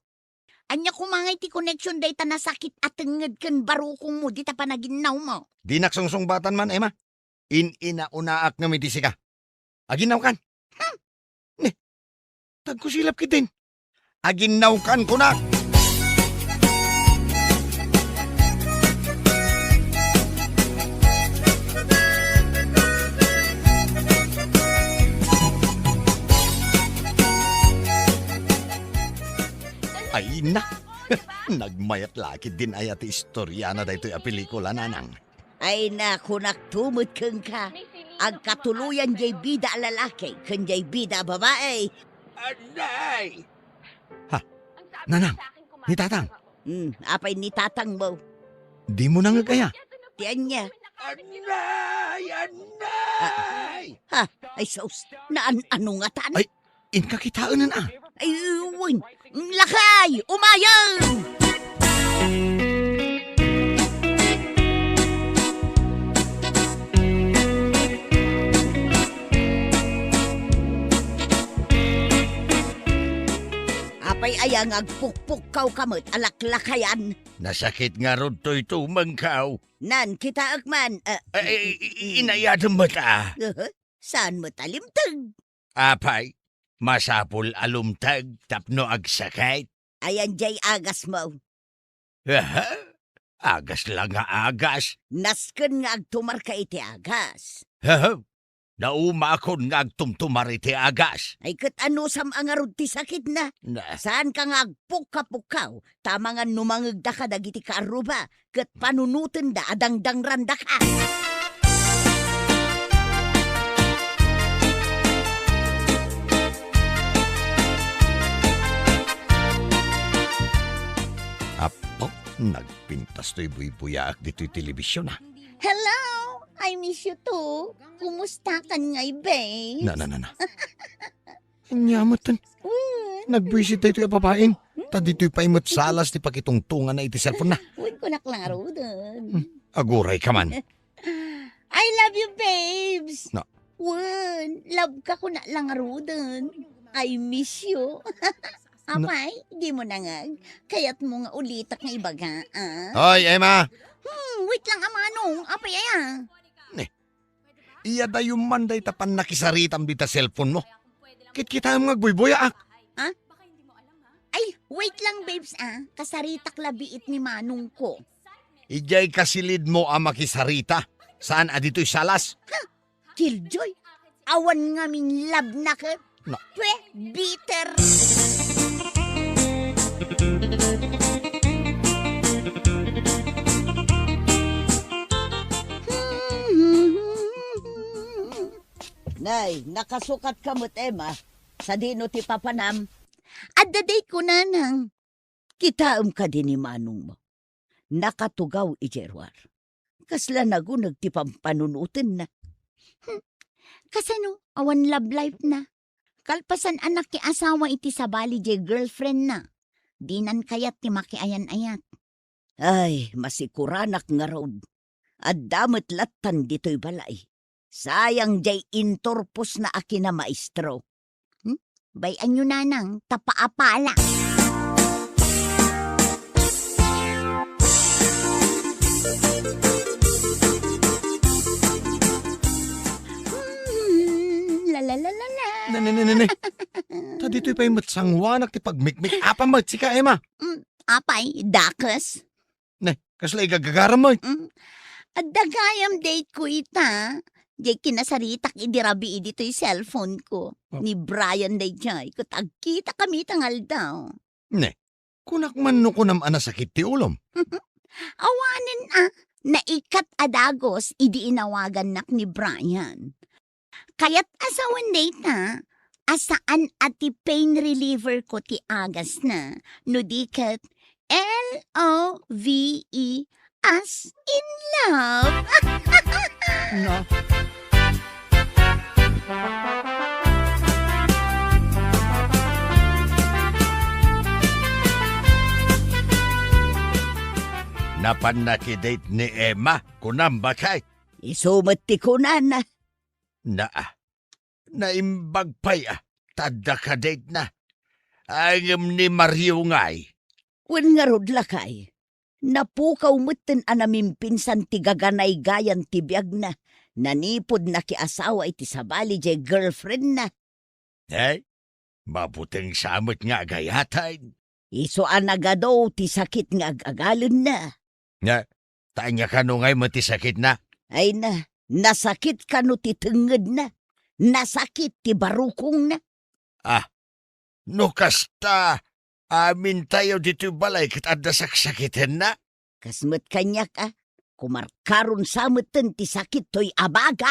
Ania koma ngay ti connection dayta nasakit a tengnged ken barukongmo dita panaginnawmo? Dinak sungsungbatan man, Emma. In-inaunaak ngem iti sika. Aginnawkan. Hmm. Ne, tagkusilap ketdin. Aginnawkan, kunak. Ay, na. Nagmayat la ketdin aya ti istoriana daytoy a pelikula, Nanang. Ay, na, kunakto met kenka, agkatuloyan jay bida a lalaki ken jay bida a babai. Anay! Ha? Nanang, ni Tatang? Hmm, apay ni Tatangmo? Dimo nangeg aya? Ti ania? Anay! Anay! Ha? Ay, sus, naan-ano ngatan? Ay, inka kitaenen, a. Ay, wen. Lakay! Umayam! Apay aya nga agpukpukkawka met a laklakayan? Nasakit ngarud toy tumengko. Nan, kitaek man, a. Ay, ay, ay, inayadem met, a. Aha, saan met a limteg? Apay, masapul a lumteg tapno agsakit. Ayan jay agasmo. Aha? Agas la nga agas. Nasken nga agtumarka iti agas. Aha? Naumakon nga agtumtumar iti agas. Ay, ket anusam a ngarud ti sakitna? Na. Saanka nga agpukkapukkaw, ta amangan no mangegdaka dagiti kaarruba, ket panunotenda a dangdangrandaka. Apo, nagpintas toy buybuyaak ditoy telebision, a. Hello! I miss you too. Kumustakan ngay, babe? Na, na, na, na. Ania metten. Mm. Nagbuisit daytoy a babaen. Ta ditoy pay met salas ti pakitungtonganna iti cellphone-na. Wen, kunak la ngaruden. Hmm. Agurayka man. I love you, babes. Na. Wen, love ka kunak la ngaruden. I miss you. Na. Apay, dimo nangeg? Kayatmo nga ulitak nga ibaga, a? Hoy, Emma! Hmm, wait lang, a manong. Apay aya? Ne. Iyadayo man dayta pannakisaritam dita cellphone-mo. Kitkitaem nga agbuybuyaak. Ha? Ay, wait lang, babes, a. Kasaritak la biit ni manongko. Idiay kasilidmo a makisarita. Saan a ditoy salas? Ha? Killjoy, awan ngamin love na ket. Na. Pwe, bitter. Nay, nakasukatka met, Emma. Sadino ti papanam? Adda dayta, nanang. Kitaem kadi ni manongmo. Nakatugaw idiay ruar. Kasla naguneg ti pampanunotenna. Hmm. Kasano? Awan love life na. Kalpasan a nakiasawa iti sabali diay girlfriend na, dinan kayat ti makiayan-ayat. Ay, masikuranak ngarud. Adda met lattan ditoy balay. Sayang diay inturpos na a kinamaestro. Hmm? Bay-anyo, nanang, ta paapala. Hmm, la, la, la, la, la. Ne, ne, ne, ne, ne. Ta ditoy pay met sanguanak ti pagmikmik-apam met sika, Emma. Hmm, apay, dakes. Ne, kasla igagagaram met. Mm. Adda gayam daytoy ita. Diay kinasaritak idi rabii ditoy cellphone ko. Oh. Ni Brian daydiay, ket agkitakami ita nga aldaw. Ne, kunak man no kunam a nasakit ti ulom. Awanen a, naikat a dagus idi inawagannak ni Brian. Kayat a sawen dayta a saan a ti pain reliever ko ti agasna, no di ket L O V E, as in love. Na, Apan naki-date ni Emma, kunam, bakay? Isu met ti kunana. Naa, naimbag pay a, ta adda ka-date na. Ay, ngem ni Mario ngay? Wen ngarud, lakay. Napukaw metten a namimpinsan ti gaganaygayan ti biagna. Nanipud nakiasawa iti sabali jay girlfriendna. Ay, mabuteng sa met nga agayatan. Isu a nagadu ti sakit nga ag-agalenna. Nga, ta ania kano ngay met ti sakitna? Ay na, nasakit kano ti tengngedna? Nasakit ti barukongna? Ah, no kasta, amintayo ditoy balay ket adda saksakitenna? Kas met kaniak a, kumarkaron sa metten ti sakit toy abaga.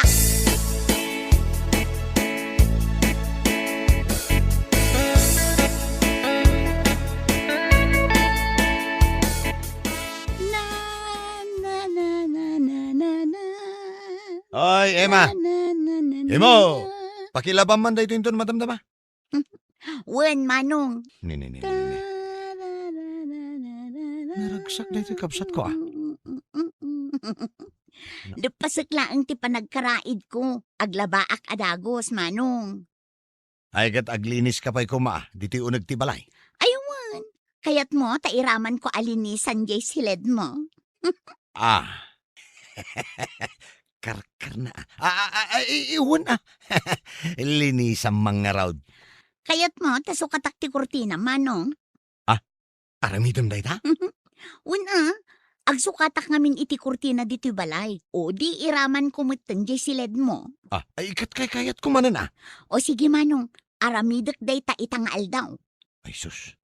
Na, na, na, na, na, na, na. Oy, Emma! Na, na, na, na, na, Imo! Na. Pakilabam man daytoy inton madamdama. Wen, Manong. Ni, ni, ni, ni, ni. Naragsak daytoy kabsatko, ah. Depasek laeng ti panagkaraidko. Aglabaak a dagus, Manong. Ay, ket agliniska pay koma, ah, ditoy uneg ti balay. Ay, wen. Kayatmo ta iramanko a linisan jay siledmo? Ah. Karkarna, ah. Ah, ah, ah, ah, i-, i-, wen, ah. Linisam man ngarud. Kayatmo ta sukatak ti kurtina, Manong? Ah, aramidem dayta? Wen, ah. Agsukatak ngamin iti kurtina ditoy balay. O di iramanko metten jay siledmo. Ah, ay, ket kaykayatko manen, ah. O sige, Manong. Aramidek dayta ita nga aldaw. Ay, sus.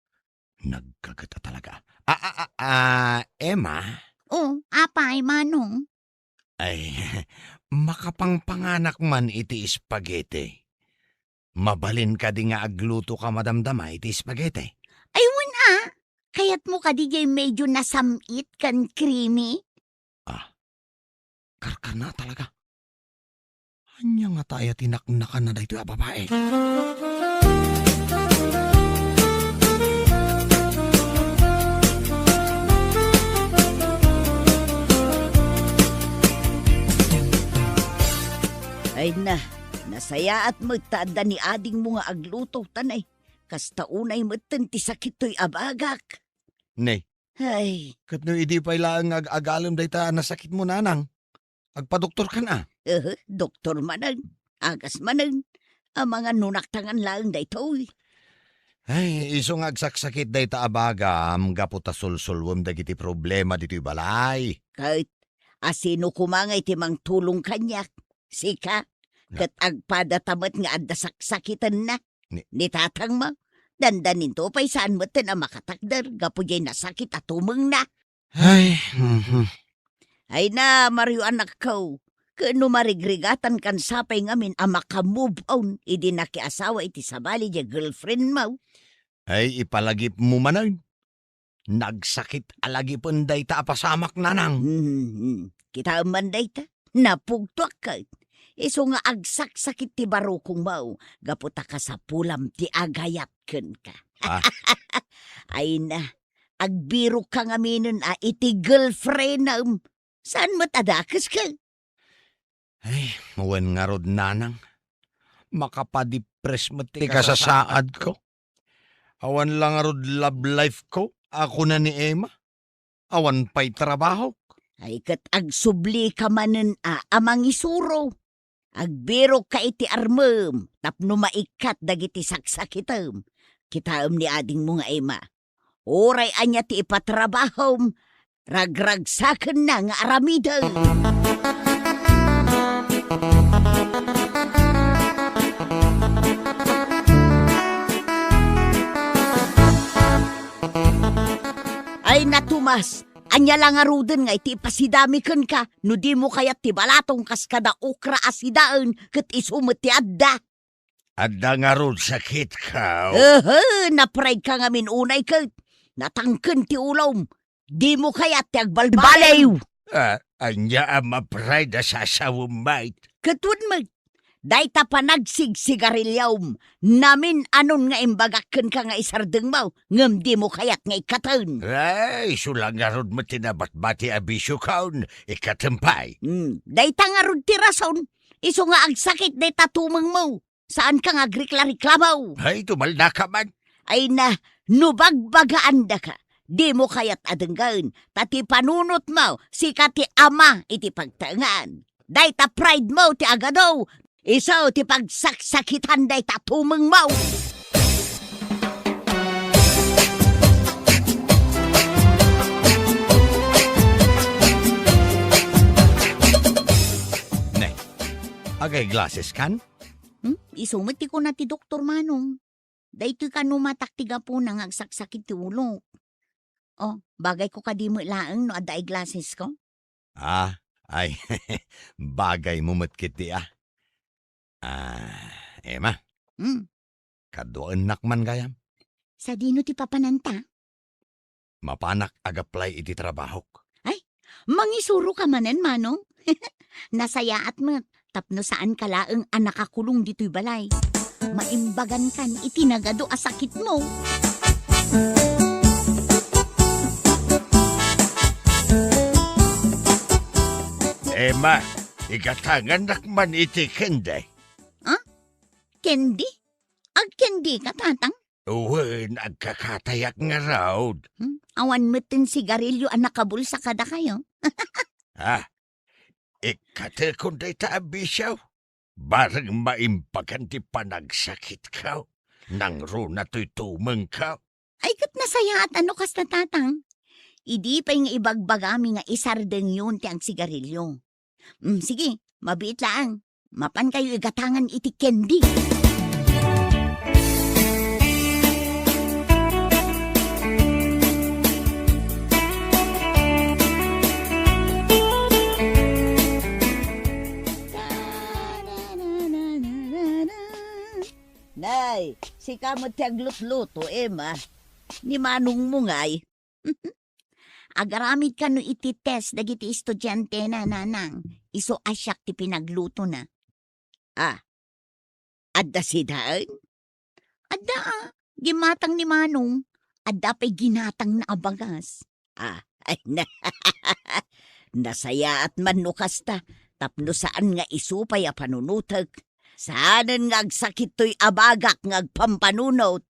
Nagkaget a talaga. Ah, ah, ah, ah, Emma? O, apay, Manong? Ay, makapangpanganak man iti spaghetti. Mabalin kadi nga agluto ka madamdama iti spaghetti? Ay, wen a. Kayatmo kadi jay medyo nasam-it ken creamy? Ah, karkarna talaga. Ania ngata aya ti naknakanna daytoy a babai? Ay na, nasayaat met ta adda ni adingmo nga agluto, ta nay, kasta unay metten ti sakit toy abagak. Nay, Ay. Ket no idi pay laeng nga ag-agalem dayta a nasakitmo, nanang, agpadoktorkan a? Ehe, doktor manen. Agas manen. Amangan no naktangan laeng daytoy. Ay, isu nga agsaksakit dayta a bagam gapu ta sulsulwem dagiti problema ditoy balay. Ket asino koma nga iti mangtulong kaniak? Sika? Na- Ket agpadata met nga adda saksakitenna. Ni- Ni tatangmo, dandaninto pay saan metten a makatakder gapu jay nasakit a tumengna. Ay, mhm. Ay na, Mario, anakko, ken no marigrigatankan sa pay ngamin a maka-move on idi nakiasawa iti sabali jay girlfriendmo. Ay, ipalagipmo manen. Nagsakit a lagipen dayta a pasamak, nanang. Hmm, kitaem man dayta, napugtoak ket. Isu nga agsaksakit ti barukongmo, gapu ta kasapulam ti agayat kenka. Ah. Ay na, agbirokka ngaminen a iti girlfriendem. Saan met a dakeska? Ay, wen ngarud, nanang. Makapadipress met ti kasasaadko. Awan la ngarud love life ko, a kuna ni Emma. Awan pay trabahok. Ay, ket agsublika manen a, a mangisuro. Agbirokka iti armem tapno maikkat dagiti saksakitem. Kitaem ni adingmo nga Emma. Uray ania ti ipatrabahom, ragragsakenna nga aramiden. Ay na, Tomas, ania la ngaruden nga iti ipasidami kenka no dimo kayat ti balatong kas kada okra a sidaen ket isu met ti adda? Adda ngarud sakitko. Ehe, na-pride ka ngamin unay ket natangken ti ulom. Dimo kayat ti agbalbaliw. Ah, ania a ma-pride a sasawem met? Ket wen met, Dayta panagsigsigariliom, namin-anon nga imbagak kenka nga isardengmo, ngem dimo kayat nga ikkaten. Ay, isu la ngarud met ti nabatbati a bisiokon, ikkatem pay. Hmm, dayta ngarud ti rason, isu nga agsakit dayta tumengmo. Saanka nga agreklariklamo. Ay, dumaldaka man. Ay na, no bagbagaandaka, dimo kayat a denggen, ta ti panunotmo, sika ti ama iti pagtaengan. Dayta pride mo ti agadu, isu ti pagsaksakitan dayta tumengmo. Ne, agay glasses kan? Hmm? Isu met ti kuna ti doktor, Manong. Daytoy kano matak ti gapuna nga agsaksakit ti ulok. Oh, bagayko kadi met laeng no adda eyeglassesko? Ah, ay, bagaymo met ketdi, ah. Ah, Emma. Hmm. Kaduaennak man gayam. Sadino ti papananta? Mapanak agaplay iti trabahok. Ay, mangisuroka manen, Manong? Nasayaat met, tapno saanka laeng a nakakulong ditoy balay. Maimbagankan iti nagadu a sakitmo. Emma, igatangannak man iti candy. Ha? Candy? Agcandika, Tatang? Wen, agkakatayak ngarud. Hmm? Awan met ti sigarilyo a nakabulsa kadakayo. Ah, ikkatekon dayta a bisio. Bareng maimbagan ti panagsakitko. Nangruna toy tumengko. Ay, ket nasayaat a no kasta, Tatang. Idi pay nga ibagbagami nga isardengyon ti agsigarilyo. Mm, sige, mabiit laeng. Mapankayo igatangan iti candy. Nay, sika met ti aglutluto, Emma. Ni manongmo ngay. Agaramid kano iti test dagiti estudiantena, Nanang. Isu a siak ti pinaglutona. Ah, adda sidaen? Adda, ah. Gimatang ni Manong. Adda pay ginatangna a bagas. Ah, ay na. Nasayaat man no kasta, tapno saan nga isu pay a panunotek. Saanen nga agsakit toy abagak nga agpampanunot.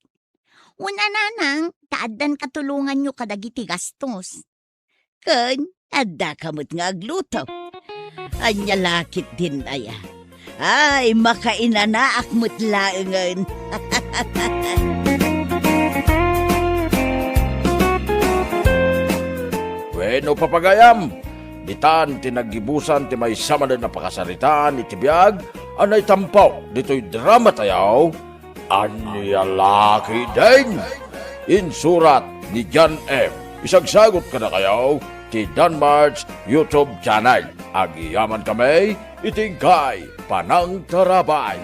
Una, Nanang, ta addan katulonganyo kadagiti gastos. Ken, addaka met nga agluto. Ania la ketdin aya? Ay, makainanaak met laengen. Wenno, papagayam, ditan ti naggibusan ti maysa manen a pakasaritaan iti biag a naitampo ditoy drama tayo, Ania la ketdin? Insurat ni John M. Isagsagot kadakayo ti Danmart's YouTube channel. Agyamankami iti inkay panangtarabay.